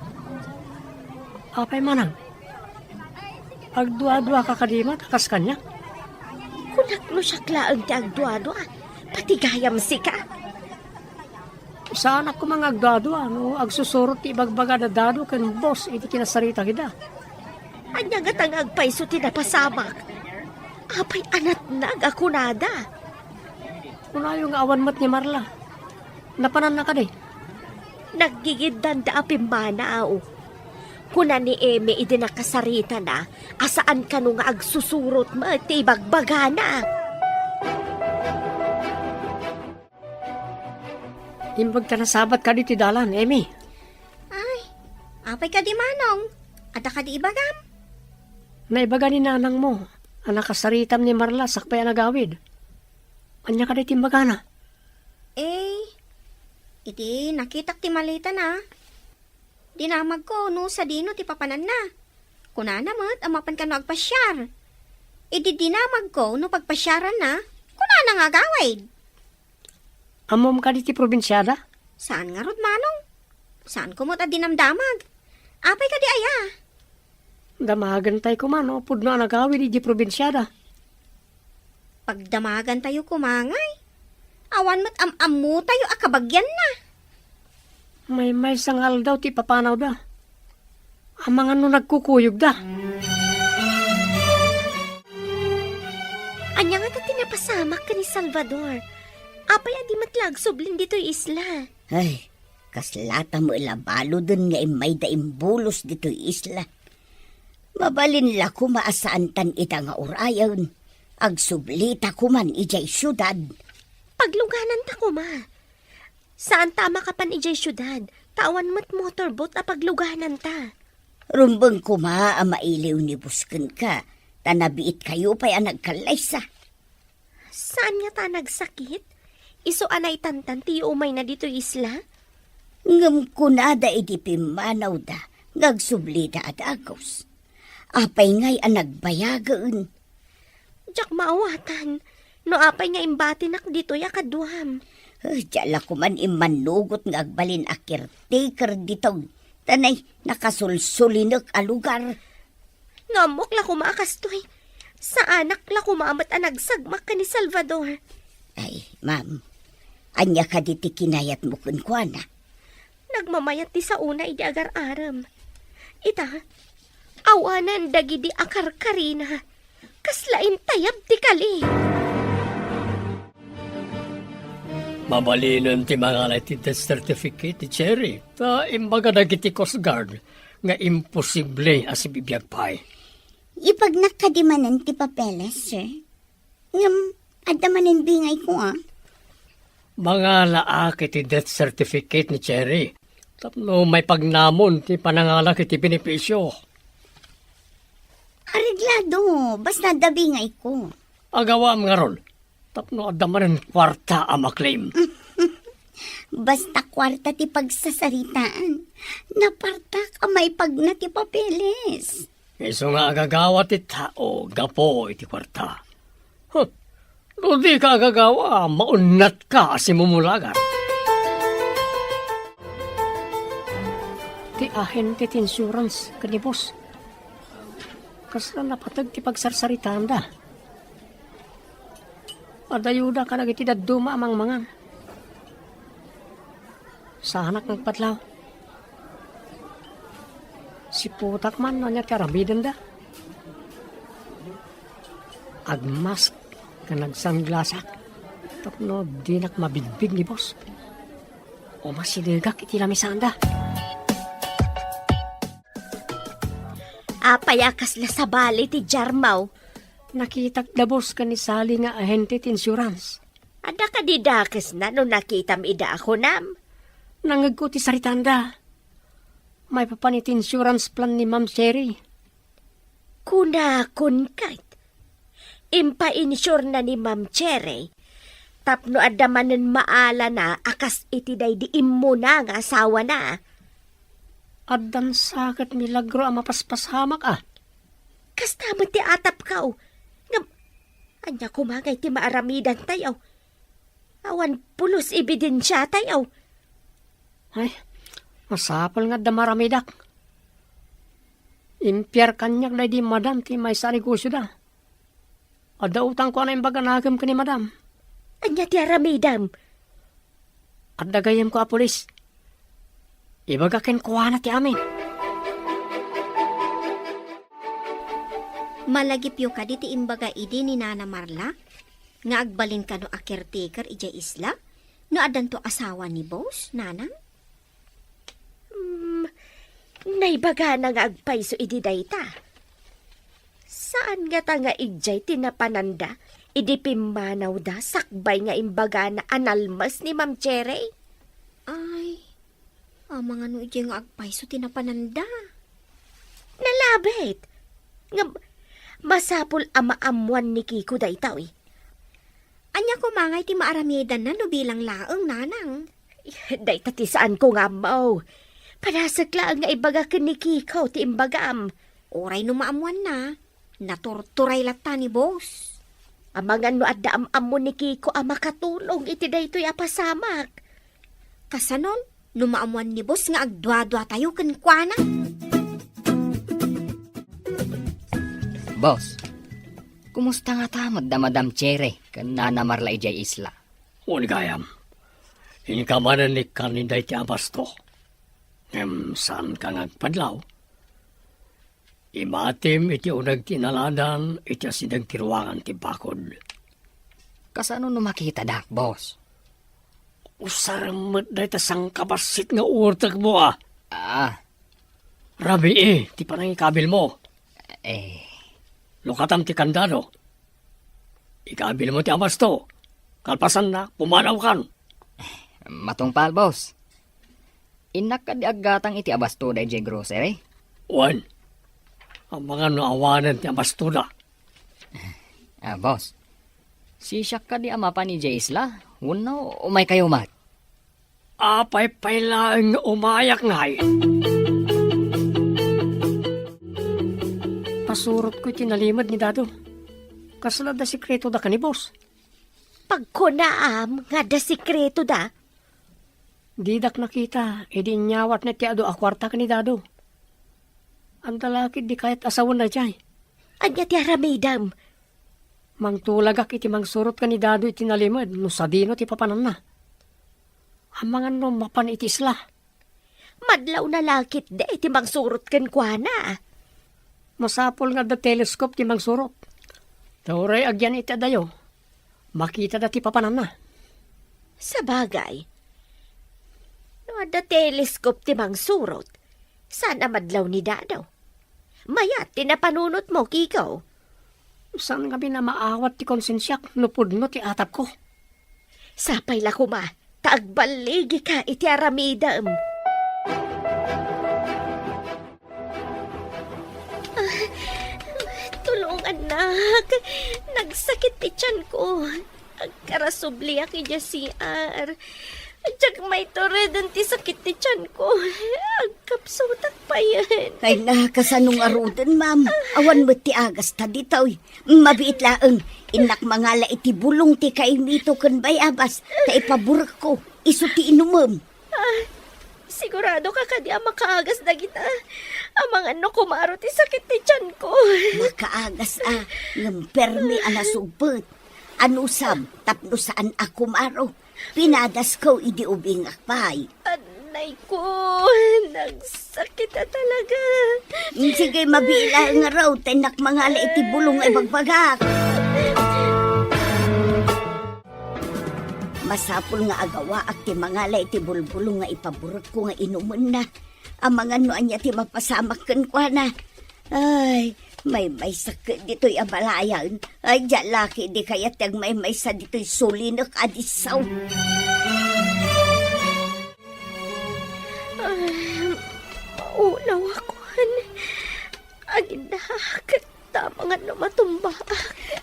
Apay, manang? Agduadua ka kadi met a kas kaniak? Kunak no siak laeng ti agduadua, pati gayam sika. Saanak koma nga agduadua no agsusurot ti ibagbaga da Dado ken boss iti kinasarita ida. Ania ngata nga agpayso ti napasamak? Apay a natnag a kunada? Kunayo nga awan met ni Marla. Napananna kadi? Naggigiddanda a pimmanaw. Kuna ni Emi idi nakasaritana a saan kano nga agsusurot met ti ibagbagana. Imbag ta nasabat kadi ti dalan, Emi. Ay, apay kadi, Manong? Adda kadi ibagam? Naibaga ni nanangmo a nakasaritam ni Marla sakbay a nagawid. Ania kadi ti imbagana? Eh, iti nakitak ti maletana, dinamagko no sadino ti papananna. Kunana met a mapan kano agpasiar. Idi dinamagko no pagpasiaranna, kunana nga agawid. Ammom kadi ti probinsiada? Saan ngarud, Manong. Saanko met a dinamdamag. Apay kadi aya? Damagentay koma no pudno a nagawid idiay probinsiada. Pagdamagantayo koma ngay. Awan met am-ammotayo a kabagianna. Maymaysa nga aldaw ti ipapanawda. Amangan no nagkukuyogda. Ania ngata ti napasamak ken ni Salvador? Apay a di met la agsublin ditoy isla? Ay, kaslata met la baluden nga immayda imbulos ditoy isla. Mabalin la koma a saantan ida nga urayen. Agsublita koman idiay siudad. Paglugananta koma. Saanta a makapan idiay siudad, ta awan met motorboat a paglugananta. Rumbeng koma a mailiw ni boss kenka, ta nabiitkayo pay a nagkallaysa. Saan ngata a nagsakit? Isu a naitantan ti yuumayna ditoy isla? Ngem kunada idi pimmanawda nga agsublida a dagus. Apay ngay a nagbayagen? Diak maawatan no apay nga imbatinak ditoy a kaduam. Eh, diak la koman immanugot nga agbalin a caretaker ditoy. Ta nay, nakasulsulinek a lugar. Nga ammok la koma a kastoy. Saanak la koma met a nagsagmak ken ni Salvador. Ay, ma'am, ania kadi ti kinayatmo kenkuana? Nagmamayat ti saona idi agar-arem. Ita, awanen dagidi akarkarina. Kasla intayab ti kali. Mabalinen ti mangala iti death certificate ni Cherry, ta imbaga dagiti Coast Guard nga imposible a sibibiag pay. Ipagnak kadi manen ti papeles, sir? Ngem, adda manen bingayko, a. Mangalaak iti death certificate ni Cherry tapno maipagnamon ti panangalak iti benepisio. Areglado, basta adda bingayko. Agawam ngarud, tapno adda manen kuarta a maklem. Basta kuarta ti pagsasaritaan, napartak a maipagna ti papeles. Isu nga agagawa ti tao gapu iti kuarta. Huh, no dika agagawa, maunnatka a simumulagan. Ti ahente ti insurance ken ni boss. Kasla napateg ti pagsarsaritaanda. Adayoda kadagiti dadduma a mangmangan. Saanak nga agpadlaw. Siputak man no ania ti aramidenda. Agmask ken agsanglasak tapno dinak mabigbig ni boss. Umasidegak iti lamisanda. Apay a kasla sabali ti jarmaw? Nakitak da boss ken ni Sally nga ahente ti insurance. Adda kadi dakesna no nakitam ida a kunam? Nangegko ti saritanda. Maipapan iti insurance plan ni Ma'am Cherry. Kunakon ket, impainsure na ni Ma'am Cherry tapno adda manen maalana a kas iti daydi immuna nga asawana. Addan sa ket milagro a mapaspasamak a. Kasta met ti atapko. Ngem, ania koma ngay ti maaramidantayo? Awan pulos ebidensiatayo. Ay, masapul nga adda maaramidak. Impiar kaniak daydi madam ti maysa a negosioda. Adda utangko a naimbaga nakem ken ni madam. Ania ti aramidem? Adda gayyemko a pulis. Ibaga kenkuana ti amin. Malagipyo kadi ti imbaga idi ni Nana Marla nga agbalin kano a caretaker idiay isla no addanto asawa ni boss, nanang? Hmm, naibagana nga agpayso idi dayta. Saan ngata nga idiay ti napananda idi pimmanawda sakbay nga imbagana a nalmes ni Ma'am Cherry? Ay, amangan no idiay nga agpayso ti napananda. Nalabit. Ngem, masapul a maammuan ni Kiko daytoy. Ania koma ngay ti maaramidanna no bilang laeng, nanang? Dayta ti saanko nga ammo. Panasek laeng nga ibaga ken ni Kiko ti imbagam. Uray no maammuanna, naturturay latta ni boss. Amangan no adda am-ammo ni Kiko a makatulong iti daytoy a pasamak. Kasanon, no maammuan ni boss nga agduaduatayo kenkuana. Boss, kumusta ngata met da Madam Cherry ken Nana Marla idiay isla? Wen gayam, inka manen ikkan idiay ti abasto. Ngem saanka nga agpadlaw. Imatim iti uneg ti inaladan iti asideg ti ruangan ti bakod. Kasano no makitadak, boss? Usarem met dayta sangkabassit nga uertekmo a. Ah. Rabii ti panangikabilmo. Eh. Lukatam ti kandado. Ikabilmo ti abasto. Kalpasanna, pumanawkan. Matungpal, boss. Innak kadi aggatang iti abasto daydiay grocery? Wen. Amangan no awanen ti abastoda. Ah, boss. Sisiak kadi a mapan idiay isla? Wenno umaykayo met? Apay pay laeng nga umayak ngay? Pasurotko iti nalimed ni Dado. Kasla adda sekreto da ken ni boss? Pagkunaam nga adda sekreto da? Didak nakita, idi inyawatna ti adu a kuarta ken ni Dado. Adda la ketdi kayat a sawen daydiay. Ania ti aramidem? Mangtulagak iti mangsurot ken ni Dado iti nalimed no sadino ti papananna. Amangan no mapan iti isla. Madlawna la ketdi ti mangsurot kenkuana. Masapul nga adda telescope ti mangsurot. Ta uray agyan iti adayo, makitada ti papananna. Sabagay, no adda telescope ti mangsurot, saan a madlaw ni Dado? Mayat ti napanunotmo, Kiko. Saan ngamin a maawat ti konsensiak no pudno ti atapko. Sapay la koma ta agballigika iti aramidem. Ah, tulongannak. Nagsakit ti tianko. Agkarasubliak idiay C R. Diak maitureden ti sakit ti tianko. Agkapsutak payen. Ay na, kasano ngaruden, ma'am? Awan met ti agasta ditoy. Mabiit laeng, innak mangala iti bulong ti kaimito ken bayabas, ta ipaburekko, isu ti inumem. Ah, sigurado ka kadi a makaagas dagita? Amangan no kumaro ti sakit ti tianko. Makaagas a, ngem permi a nasugpet. Anusam, tapno saan a kumaro. Pinadasko idi ubingak pay. Anay ko, nagsakit a talaga. Sige, mabiit laeng ngarud, ta innak mangala iti bulong nga ibagbagak. Masapul nga agawaak ti mangala iti bulbulong nga ipaburekko nga inumenna. Amangan no ania ti mapasamak kenkuana. Ay, maymaysak ditoy a balayan. Ay, diak la ketdi kayat ti agmaymaysa ditoy sulinek a disso. Ay, maulawakon. Agindaak, ta amangan no matumbaak.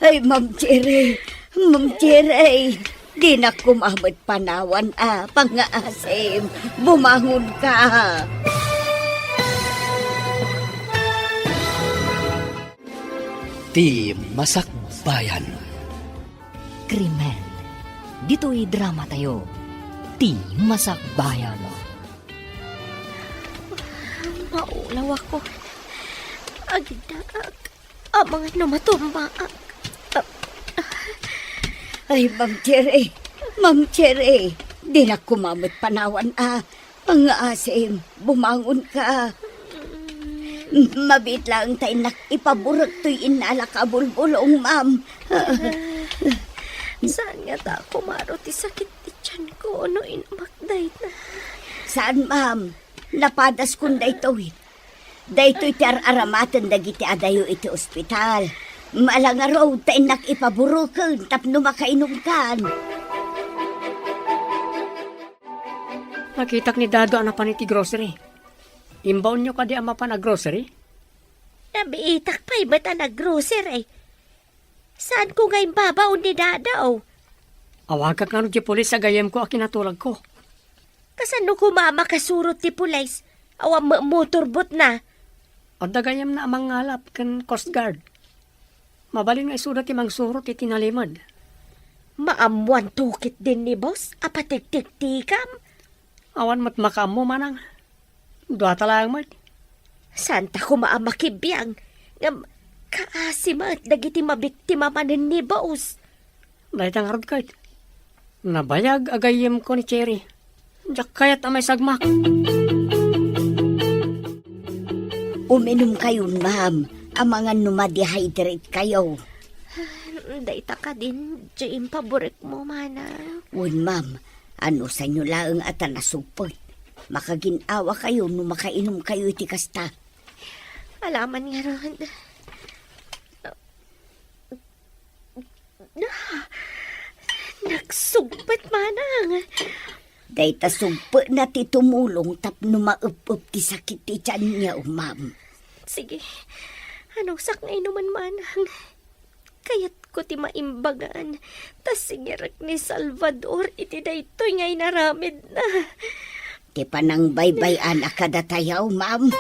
Ay, Ma'am Cherry, Ma'am Cherry, dinak koma met panawan a pangngaasim. Bumangonka. Ti Masakbayan. Krimen. Ditoy dramatayo, Ti Masakbayan. Maulawakon. Agindaak, amangan no matumbaak. Ay, Ma'am Cherry, Ma'am Cherry, dinak koma met panawan a pangngaasim, bumangonka. Mabiit laeng ta innak ipaburek toy innalak a bulbulong, ma'am. Saan ngata a kumaro ti sakit ti tianko no inumak dayta? Saan, ma'am. Napadaskon daytoy. Daytoy ti ar-aramaten dagiti adayo iti ospital. Ala ngarud ta innak ipabureken tapno makainumkan. Nakitak ni Dado a napan iti grocery. Imbaonyo kadi a mapan a grocery? Nabiitak pay met a nag-grocery. Saanko nga imbabaon ni Dado? Awagak ngarud ti pulis a gayyemko a kinatulagko. Kasano koma a makasurot ti pulis? Awan met motorboat na. Adda gayyemna a mangngalap ken Coast Guard. Mabalin nga isuda ti mangsurot iti nalimed. Maammoanto ketdin ni boss a patiktiktikam? Awan met makaammo, manang. Duata laeng met. Saanta koma a makibiang, ngem kaasi met dagiti mabiktima manen ni boss. Dayta ngarud ket, nabayag a gayyemko ni Cherry. Diak kayat a maisagmak. Uminumkayon, ma'am, amangan no ma-dehydrate kayo. Dayta kadin ti impaburekmo, manang. Wen, ma'am, anusanyo laeng a ta nasugpet. Makagin-awa kayo no makainom kayo iti kasta. Alaman ngarud. Ah, nagsugpet, manang. Dayta sugpetna ti tumulong tapno maep-ep ti sakit ti tianyo, ma'am. Sige. Anusak nga inuman, manang. Kayatko ti maimbagan, ta singerek ni Salvador iti daytoy nga inaramidna. Ti panangbay-bay-an a kadatayo, ma'am.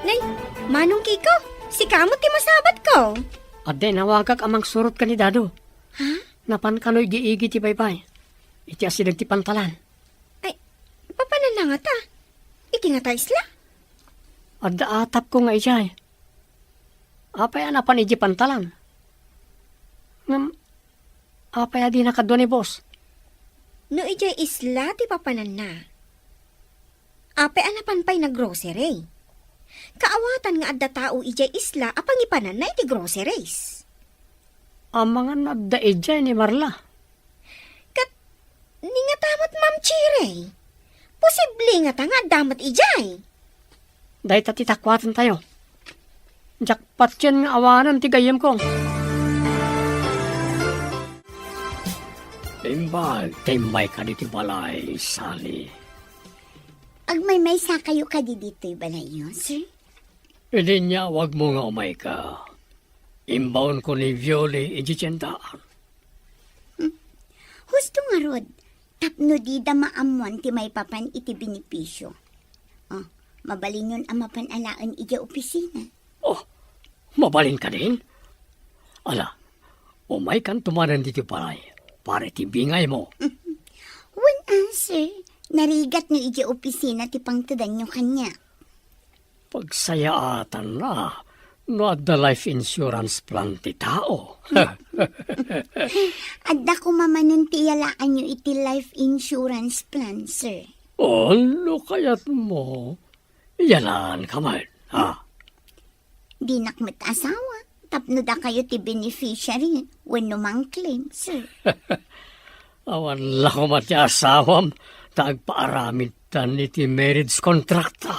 Nay, Manong Kiko, sika met ti masabatko. Adda inawagak a mangsurot ken ni Dado. Ha? Napan kano igi-igi ti baybay. Iti asideg ti pantalan. Ay, papananna ngata? Iti ngata isla? Adda atapko nga idiay. Apay a napan idiay pantalan? Ngem, apay a dina kadua ni boss? No idiay isla ti papananna, apay a napan pay naggrocery? Kaawatan nga adda tao idiay isla a pangipananna iti groceries. Amangan adda idiay ni Marla. Ket ni ngata met, Ma'am Cherry? Posible ngata nga adda met idiay? Dayta ti takuatantayo. Diak patien nga awanen ti gayyemko. Imbag ta immayka ditoy balay, Sally. Agmaymaysakayo kadi ditoy balayyo, sir? Idi inyawagmo nga umayka, imbaonko ni Violi idiay tiendaan. Hmm. Husto ngarud, tapno dida maammoan ti maipapan iti benepisio. Oh, mabalinyon a mapan alaen idiay opisina. Oh, mabalin kadin? Ala, umaykanto manen ditoy balay para iti bingaymo. Wen a, sir. Narigat no idiay opisina ti pangtedanyo kaniak. Pagsayaatanna no adda life insurance plan ti tao. Adda koma manen ti iyalaanyo iti life insurance plan, sir. Oh, no kayatmo, iyalaanka met, ha? Dinak met asawa, tapno dakayo ti beneficiary wenno mangclaim, sir. Awan la koma ti asawam ta agpaaramidtan iti marriage contract ta.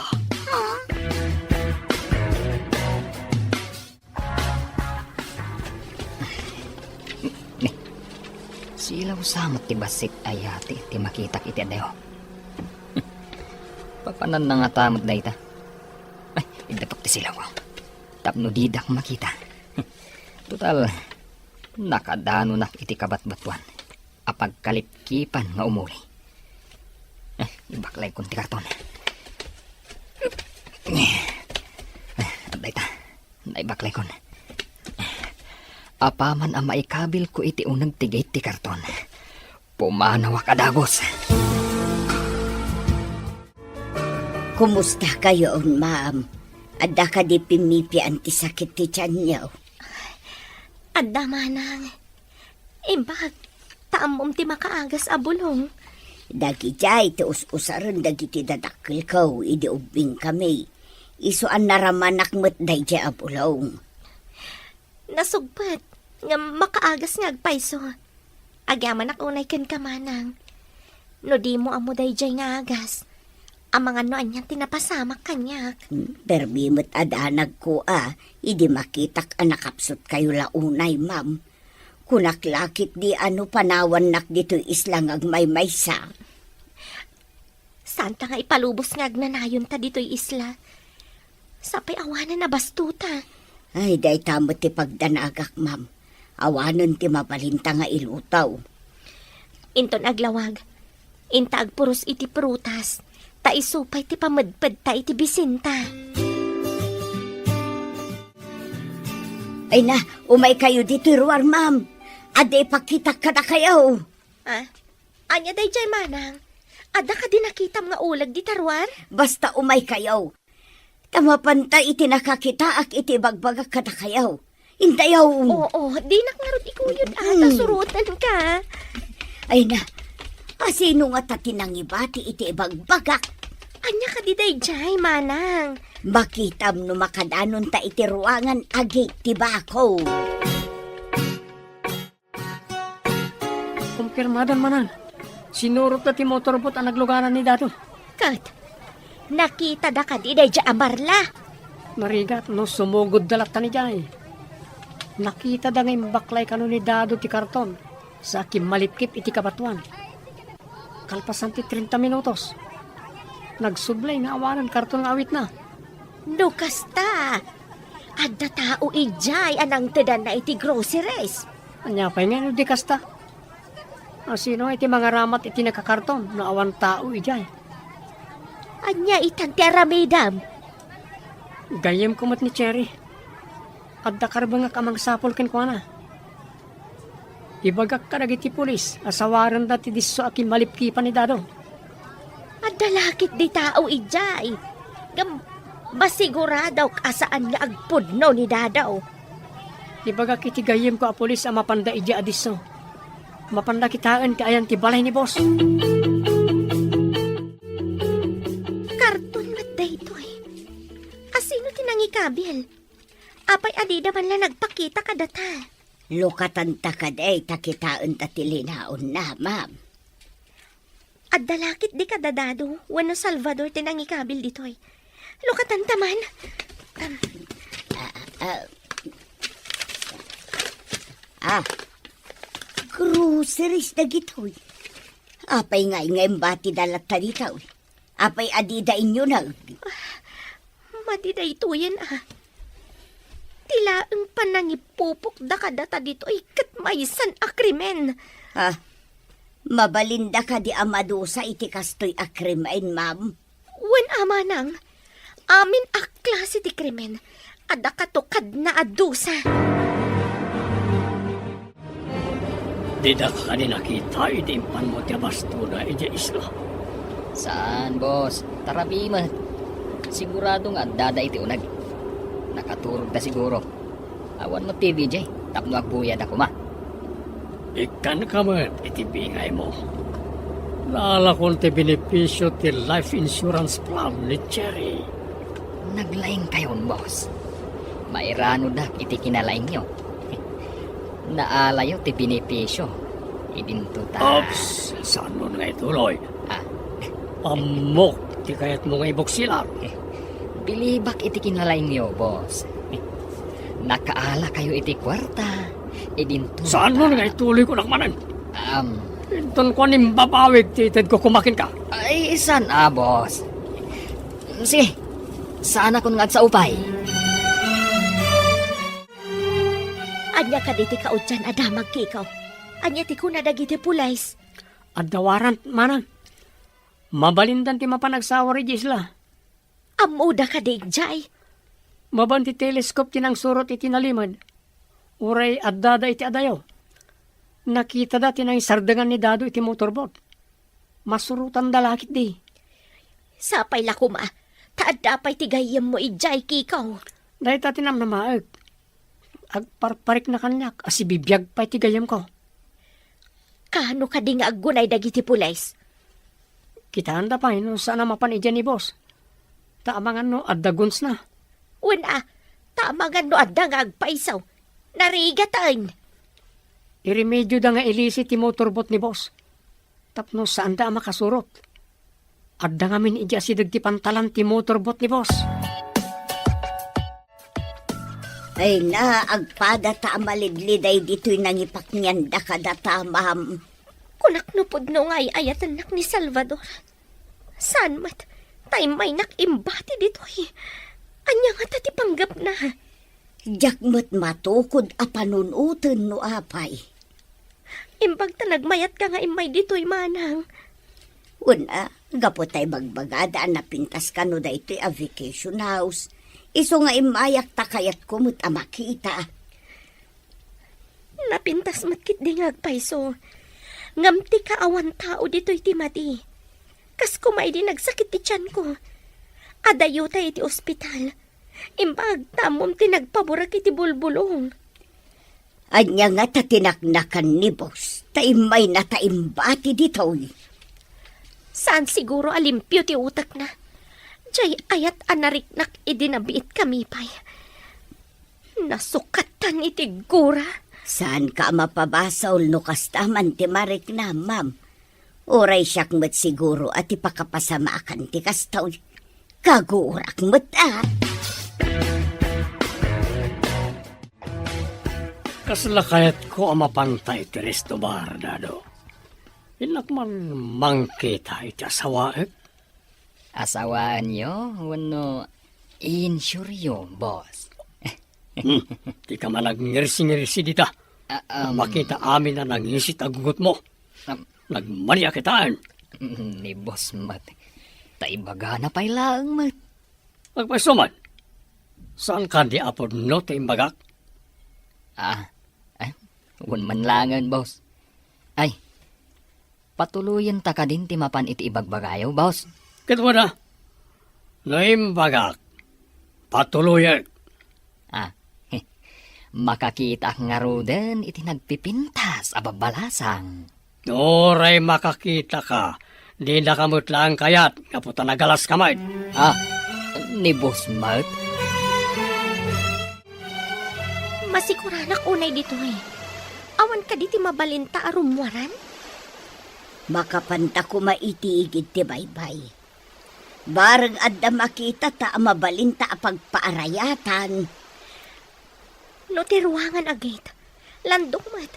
Ni, silaw sa met ti bassit a yati ti makitak iti adayo. Papananna ngata met dayta. Ay, iddapak ti silawko tapno didak makita. Total, nakadanonak iti kabatbatuan a pagkalipkipan nga umuli. Eh, ibaklaykon ti karton. Eh, adda ita. Naibaklaykon. Apaman a maikabilko iti uneg ti gate ti karton, pumanawak a dagus. Kumusta kayon, ma'am? Adda kadi pimmipian ti sakit ti tianyo? Adda manang. Imbag, ta ammom ti makaagas a bulong. Dagidiay ti us-usaren dagiti dadakkelko idi ubbingkami. Isu a naramanak met daydiay a bulong. Nasugpet nga makaagas nga agpayso. Agyamanak unay kenka, manang. No dimo ammo daydiay nga agas, amangan no anian ti napasamak kaniak. Hmm, permi met a danagko a, idi makitak a nakapsutkayo la unay, ma'am. Kunak la ketdi a no panawannak ditoy isla nga agmaymaysa. Saanta nga ipalubos nga agnanayonta ditoy isla. Sapay awanen a bastota. Ay, dayta met ti pagdanagak, ma'am. Awanen ti mabalinta nga ilutaw. Inton aglawag, inta agpuros iti prutas, ta isu pay ti pamedpedta iti bisinta. Ay na, umaykayo ditoy ruar, ma'am. Adda ipakitak kadakayo. Ah? Ania daydiay, manang? Adda kadi nakitam nga uleg dita ruar? Basta umaykayo. Ta mapanta iti nakakitaak iti ibagbagak kadakayo. Intayo. Oo, dinak ngarud ikuyod a, ta Mm. surotenka. Ay na, asino ngata ti nangibati iti ibagbagak? Ania kadi daydiay, manang? Makitam no makadanonta iti ruangan a gate ti bako. Kumpirmadan manen. Sinurotda ti motorboat a naglugaran ni Dado. Ket, nakitada kadi daydiay a Marla? Narigat no sumugodda latta idiay. Nakitada nga imbaklay kano ni Dado ti karton sa kimmalipkip iti kabatuan. Kalpasan ti trenta minutos, nagsublay nga awanen karton nga awitna. No kasta, adda tao idiay a nangtedanna iti groceries. Ania pay nga no di kasta? Asino iti mangaramat iti nakakarton no awan tao idiay? Ania itan ti aramidem? Gayyemko met ni Cherry. Adda karbengak a mangsapul kenkuana. Ibagak kadagiti pulis a sawarenda ti disso a kimmalipkipan ni Dado. Adda la ketdi tao idiay. Ngem masiguradok a saan nga agpudno ni Dado. Ibagak iti gayyemko a pulis a mapanda idiay a disso. Mapanda kitaen ti ayan ti balay ni boss. Karton met daytoy. Asino ti nangikabil? Apay a dida man la nagpakita kadata? Lukatanta kadi ta kitaenta ti linaonna, ma'am. Adda la ketdi kadadado wenno Salvador ti nangikabil ditoy. Lukatanta man. Am. Ah, ah. Ah. Groceries dagitoy. Apay ngay nga imbatida latta ditoy? Apay a dida inyuneg? Madi daytoyen a. Ti laeng panangipupokda kadata ditoy ket maysan a krimen. Ah, mabalinda kadi a madusa iti kastoy a krimen, ma'am? Wen a manang, amin a klase ti krimen, adda kato kadna a dusa. Dida kadi nakita idi impanmo ti abastona idiay isla? Saan, boss. Tarabi met. Sigurado nga addada iti uneg. Nakaturogda siguro. Awan met T V diay tapno agbuyada koma. Ikkanka met iti bingaymo. Naalakon ti benepisio ti life insurance plan ni Cherry. Naglaingkayon, boss. Mairanodak iti kinalaingyo. Naalayo ti benepisio. Idinto ta. Oops, saanmo nga ituloy? Ah. Ammok ti kayatmo nga ibuksilan. Bilibak iti kinalaingyo, boss. Nakaala kayo iti kuarta. Idinto ta. Saanmo nga ituloy, kunak manen? Um. Inton kuan, imbabawig ti itedko koma kenka. Ay, saan a, boss. Sige, saanakon nga agsao pay. Ania kadi ti kaudian a damag, Kiko? Ania ti kuna dagiti pulis? Adda warrant, manang. Mabalindan ti mapan agsawar idiay isla. Ammoda kadi idiay? Maban ti telescope ti nangsurot iti nalimed. Uray addada iti adayo. Nakitada ti nangisardengan ni Dado iti motorboat. Masurotanda la ketdi. Sapay la koma, ta adda pay ti gayyemmo idiay, Kiko. Dayta ti namnamaek. Agparparikna kaniak a sibibiag pay ti gayyemko. Kaano kadi nga aggunay dagiti pulis? Kitaenda pay no saan a mapan idiay ni boss. Ta amangan no adda gunsna. Wen a, ta amangan no adda nga agpayso. Narigaten. Iremedioda nga ilisi ti motorboat ni boss. Tapno saanda a makasurot. Adda ngamin idiay asideg ti pantalan ti motorboat ni boss. Ay na, agpadata a malidliday ditoy nangipaknianda kadata, ma'am. Kunak no pudno nga ay-ayatennak ni Salvador. Saan met, ta immaynak imbati ditoy. Ania ngata ti panggepna? Diak met matukod a panunoten no apay. Imbag ta nagmayatka nga immay ditoy, manang. Wen a, gapu ta ibagbagada a napintas kano daytoy a vacation house. Isu nga immayak ta kayatko met a makita. Napintas met ketdi nga agpayso. Ngem ti kaawan tao ditoy ti madi. Kas koma idi nagsakit ti tianko. Adayo ta iti ospital. Imbag ta ammom ti nagpaburek iti bulbulong. Ania ngata ti naknakan ni boss? Ta immayna ta imbati ditoy. Saan siguro a limpio ti utekna. Diay ayat a nariknak idi nabiitkami pay. Nasukatan iti gura. Saanka a mapabasol no kasta man ti mariknam, ma'am. Uray siak met siguro a ti pakapasamaakan ti kastoy. Kagurak met a. Kasla kayatko a mapanta iti resto bar, Dado. Innak man mangkita iti asawaek. Asawaenyo wenno insuryo, boss? Hmm, dika man agngirsi-ngirsi dita. Ah, um, makita amin a nangisit a gugutmo. Um, nagmania kitaen. Mm, ni boss met. Ta ibagana pay laeng met. Agpayso man. Saan kadi a pudno ti imbagak? Ah, eh, wen man laengen, boss. Ay, patuloyenta kadin ti mapan iti ibagbagayo, boss? Ket wen a, no imbagak, patuloyek. Ah, Makakitaak ngaruden iti nagpipintas a babbalasang. Uray makakitaka, dinaka met laeng kayat gapu ta nagalaska met. Ah, ni boss met? Masiguranak unay ditoy. Awan kadi ti mabalinta a rummuaran? Makapanta koma iti igid ti baybay. Bareng adda makitata a mabalinta a pagpaarayatan. No ti ruangan a gate, landok met.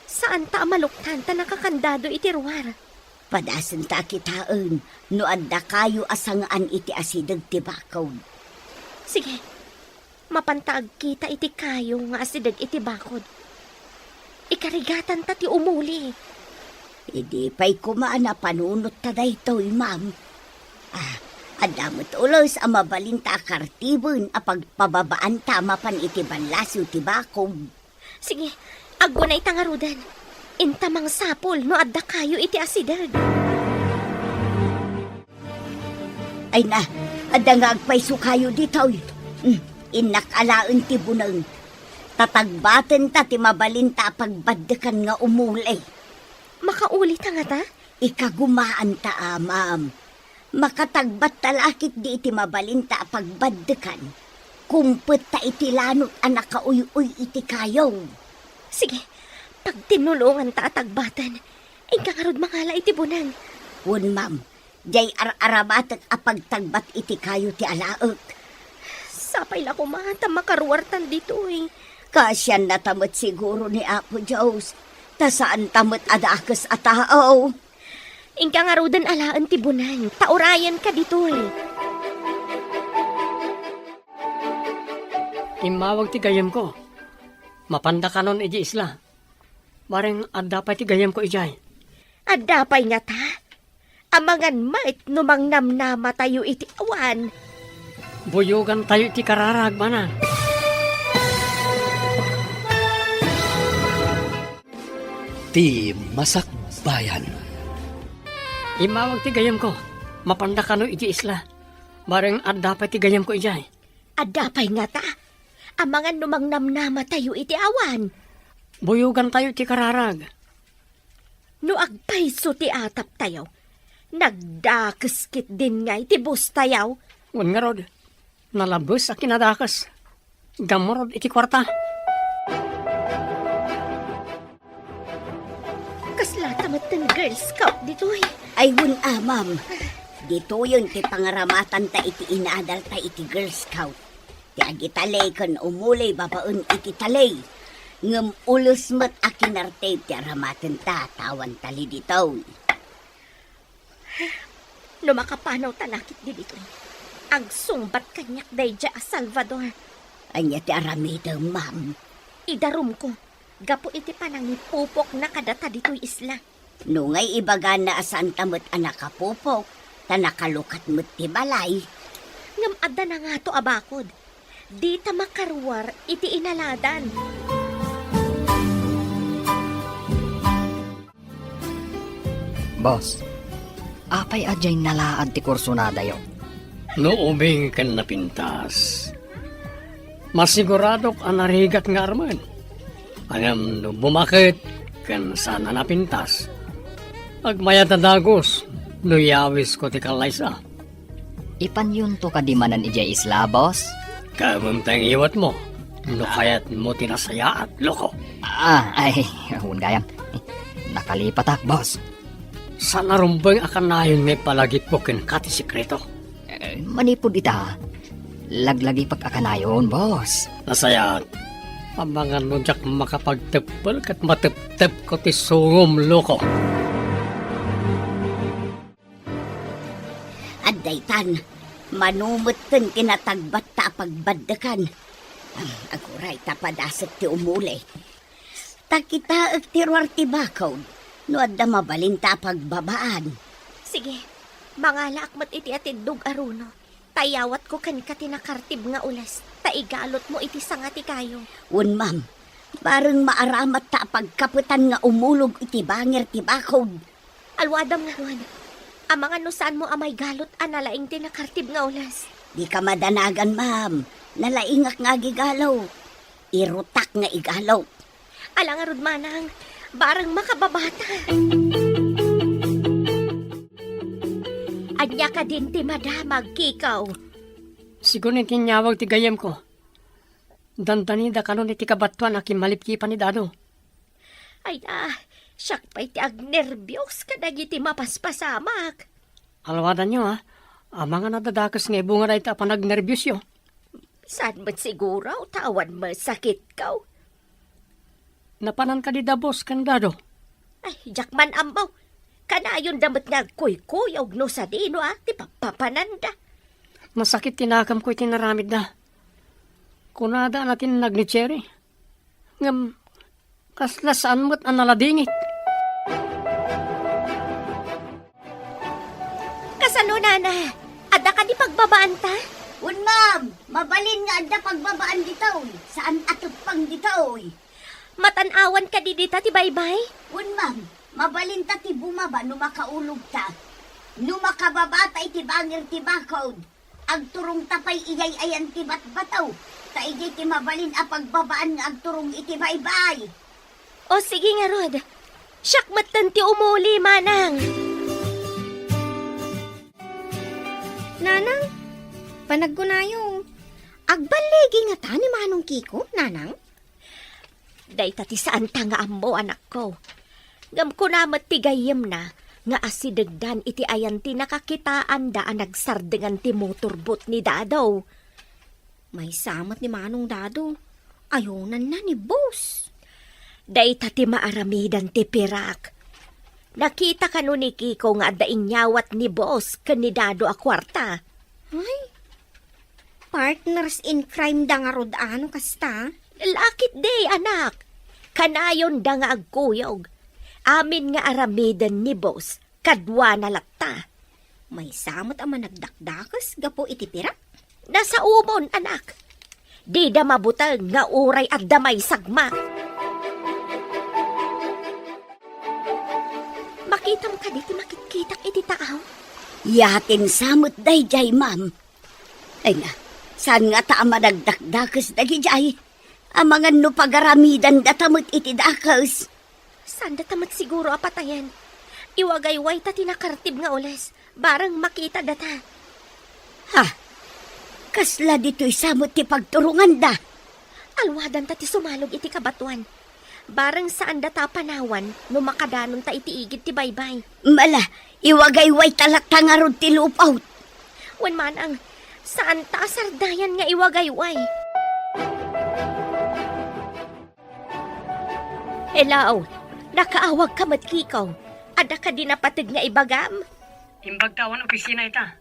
Saanta a maluktan ta nakakandado iti ruar. Padasenta a kitaen no adda kayo a sangaan iti asideg ti bakod. Sige, mapanta agkita iti kayo nga asideg iti bakod. Ikarigatanta ti umuli. Idi pay koma a napanunotta daytoy, ma'am. Ah, adda met ules a mabalinta a kartiben a pagpababaanta mapan iti ballasiw ti bakod. Sige, aggunayta ngaruden. Inta mangsapul no adda kayo iti asideg. Ay na, adda nga agpayso kayo ditoy. Hmm, innak alaen ti buneng. Tatagbatenta ti mabalinta a pagbaddekan nga umuli. Makaulita ngata? Ikagumaanta a, ma'am. Makatagbatta la ketdi iti mabalinta a pagbaddekan. Kumpetta iti lanot a nakauy-uy iti kayo. Sige, pagtinulonganta a tagbaten. Inka ngarud mangala iti buneng. Wen, ma'am. Diay ar-aramatek a pagtagbat iti kayo ti alaek. Sapay la koma ta makaruartan ditoy. Kaasiannata met siguro ni Apo Dios, ta saanta met a dakes a tao. Inka ngaruden alaen ti buneng, ta urayenka ditoy. Immawag ti gayyemko. Mapanda kanon idiay isla. Bareng adda pay ti gayyemko idiay. Adda pay ngata? Amangan met no mangnamnamatayo iti awan. Buyogantayo iti kararag, manang. Ti masakbayan. Immawag ti gayyemko. Mapanda kano iti isla. Bareng adda pay ti gayyemko idiay. Adda pay ngata? Amangan no mangnamnamatayo iti awan. Buyogantayo iti kararag. No agpayso ti ataptayo, nagdakes ketdin ngay ti bostayo. Wen ngarud, nalabes a kinadakes. Gammurod iti kuarta. Kaslata met ti Girl Scout ditoy. Ay, wen a, ma'am. Ditoyen ti pangaramatanta iti inadalta iti Girl Scout. Ti agitaley ken umuli babaen iti taley. Ngem ules met a kinartib ti aramatenta, ta awan taley ditoy. No makapanawta la ketdi ditoy, agsungbat kaniak daydiay a Salvador. Ania ti aramidem, ma'am? Idarumko, gapu iti panangipupokna kadata ditoy isla. No ngay ibagana a saanta met a nakapupok, ta nakalukat met ti balay. Ngem adda nangato a bakod. Dita makaruar iti inaladan. Boss, apay a diay nalaad ti kursonadayo? No ubing ken napintas, masiguradok a narigat nga armen. Ngem no bumaket ken saan a napintas, agmayat a dagus no yawisko ti kallaysa. Ipanyonto kadi manen idiay isla, boss? Kaamem ta ingiwatmo no kayatmo ti nasayaat, loko. Ah, ay, wen gayam. Nakalipatak, boss. Saan a rumbeng a kanayon nga ipalagipko kenka ti sekreto. Eh, manipud ita, laglagipak a kanayon, boss. Nasayaat. Amangan no diak makapagteppel ket mateptepko ti sungom, loko. Adda itan, mano metten ti natagbatta a pagbaddekan. Ah, aguray ta padasek ti umuli. Ta kitaek ti ruar ti bakod, no adda mabalinta a pagbabaan. Sige, mangalaak met iti atiddog a runo. Ta iyawatko kenka ti nakartib nga ules, ta igalutmo iti sanga ti kayo. Wen, ma'am, bareng maaramatta a pagkapetan nga umulog iti bangir ti bakod. Alwadam ngarud. Amangan no saanmo a maigalut a nalaing ti nakartib nga ules. Dika madanagan, ma'am. Nalaingak nga agigalo. irutak nga igalup. Ala ngarud, manang, bareng makababata. Ania kadin ti madamag, Kiko? Sigun iti inyawag ti gayyemko, dandanida kanon iti kabatoan a kimmalipkipan ni Dado. Ay na, siak pay ti agnerbios kadagiti mapaspasamak. Alwadanyo, a. Amangan a dadakes nga ibunga dayta a panagnerbiosyo. Saan met siguro, ta awan masakitko. Napanan kadi da Boss ken Dado? Ay, diak man ammo. Kanayonda met nga agkuykuyog no sadino a ti papapananda. Masakit ti nakemko iti naramidda. Kunada a natinnag ni Cherry. Ngem, kasla saan met a naladingit. Kasano, nana? Adda kadi pagbabaanta? Wen, ma'am. Mabalin nga adda pagbabaan ditoy. Saan a tuppang ditoy. Matan-awan kadi dita ti baybay? Wen, ma'am. Mabalinta ti bumaba no makaulogta. No makababata iti bangir ti bakod, agturongta pay iyay-ayan ti batbato, ta idiay ti mabalin a pagbabaan nga agturong iti baybay. O, sige ngarud. Siak metten ti umuli, manang. Nanang, panagkunayo, agballigi ngata ni Manong Kiko, nanang? Dayta ti saanta nga ammo, anakko. Ngem kuna met ti gayyemna nga asidegdan iti ayan ti nakakitaanda a nagsardengan ti motorboat ni Dado. Maysa met ni Manong Dado. Ayonanna ni Boss. Dayta ti maaramidan ti pirak. Nakita kano ni Kiko nga adda inyawat ni Boss ken ni Dado a kuarta? Ay, partners in crime da ngarud a no kasta? Lakit di, anak. Kanayonda nga agkuyog. Amin nga aramiden ni Boss, kaduana latta. Maysa met a managdakdakes gapu iti pirak? Nasaomon, anak. Dida mabuteng nga uray adda maysagma. Makitam kadi ti makitkitak iti taaw? Yatin sa met daydiay, ma'am. Ay na, saan ngata a managdakdakes dagidiay? Amangan no pagaramidandata met iti dakes. Saandata met siguro a patayen. Iwagaywayta ti nakartib nga ules, bareng makitadata. Ha? Kasla ditoy sa met ti pagturonganda? Alwadanta ti sumalog iti kabatoan. Bareng saandata a panawan no makadanonta iti igid ti baybay. Mala, iwagaywayta latta ngarud ti lupot. Wen manang, saanta a sardayan nga iwagayway. Hello, nakaawagka met, Kiko. Adda kadi napateg nga ibagam? Imbagta awan opisina ita.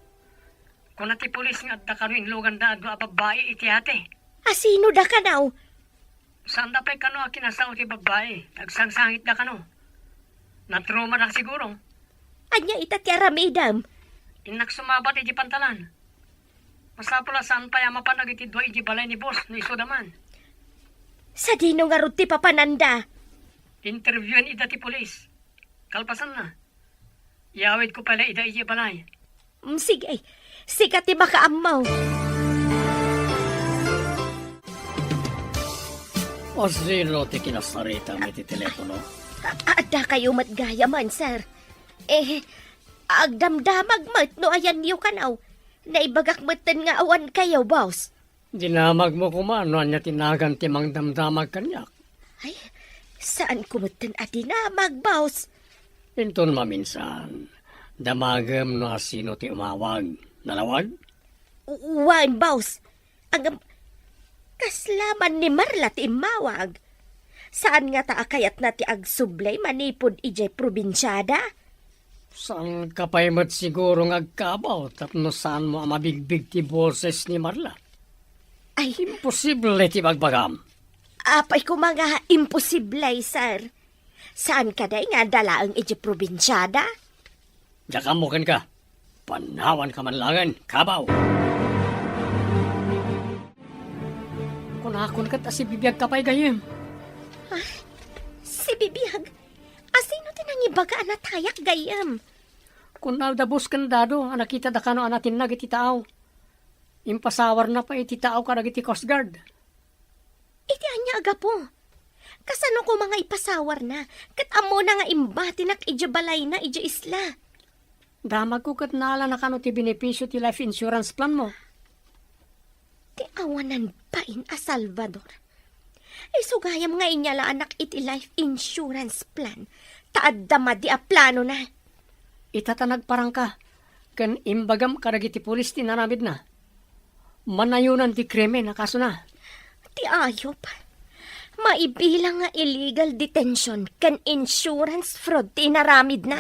Kuna ti pulis nga adda kano inluganda a dua a babbai iti ate. Asino da kano? Saanda pay kano a kinasao ti babbai, agsangsangit da kano. Natruma da siguro. Ania ita ti aramidem? Innak sumabat iti pantalan. Masapul a saan pay a mapan dagiti dua iti balay ni boss no isu da man. Sadino ngarud ti papananda? Interviewin ida ti pulis. Kalpasanna, iyawidko pay la ida iti balay. Mm, sige. Sika ti makaammo. Asino ti kinasaritam iti telepono? A-, adda kayo met gayamen, sir. Eh, agdamdamag met no ayanyo kanaw. Naibagak metten nga awan kayo, boss. Dinamagmo koma no ania ti nagan ti mangdamdamag kaniak. Ay, saanko metten a dinamag, boss. Inton maminsan, damagem no asino ti umawag. Nalawag? Wen, boss. Ngem, kasla man ni Marla ti immawag. Saan ngata a kayatna ti agsublay manipud idiay probinsiada? Saanka pay met siguro nga agkabaw tapno saanmo a mabigbig ti boses ni Marla? Ay. Imposible ti bagbagam. Apay koma nga imposible, sir. Saan kadi nga adda laeng iti probinsiada? Diak ammo kenka. Panawanka man laengen, kabaw. Kunakon ket a sibibiagka pay, gayyem. Ah, sibibiag? Asino ti nangibaga a natayak, gayyem? Kuna da boss ken Dado a nakitada kano a natinnag iti taaw. Impasawarna pay iti taaw kadagiti Coast Guard. Iti ania Agapo, kasano koma nga ipasawarna, ket ammona nga imbatinak idiay balayna idiay isla? Damagko ket naala na kano ti benepisio ti life insurance plan mo. Ti awanan bain a Salvador. Isu gayam nga inyalaanak iti life insurance plan, ta adda madi a planona. Ita ta nagparangka, ken imbagam kadagiti pulis ti inaramidna. Manayonan ti krimen a kasona. Ti ayop. Maibilang nga illegal detention ken insurance fraud ti inaramidna.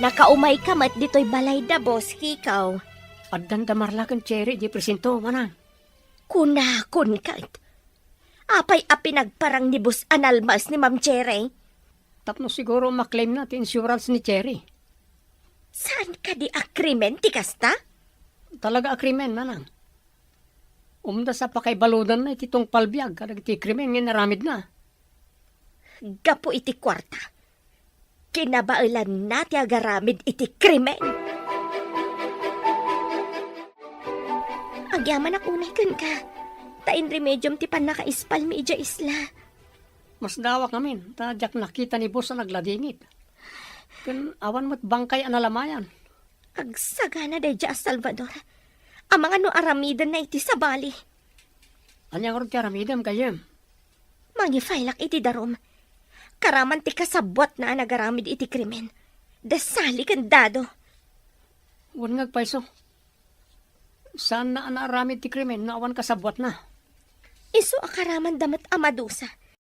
Nakaumayka met ditoy balayda, Boss Kikaw. Addan da Marla ken Cherry di presinto, manang. Kunakon ket. Apay a pinagparang ni Boss Analmas ni Ma'am Cherry? Tapno siguro maklaimna ti insurance ni Cherry. Saan kadi a krimen ti kasta? Talaga a krimen, manang. Umdas a pakaibaludanna iti tungpal biag kadagiti krimen nga inaramidna. Gapu iti kuarta, kinabaelanna ti agaramid iti krimen. Agyamanak unay kenka, ta inremediom ti pannakaispalmi idiay isla. Masdawak ngamin, ta diak nakita ni Boss a nagladingit. Ken awan met bangkay a nalamayan. Agsagana daydiay a Salvador. Amangan no aramidenna iti sabali. Ania ngarud ti aramidem, gayyem? Mangifailak iti darum. Karaman ti kasabbuatna a nagaramid iti krimen. Da Sally ken Dado. Wen nga agpayso. Saanna a naaramid ti krimen no awan kasabbuatna. Isu a karamanda met a madusa.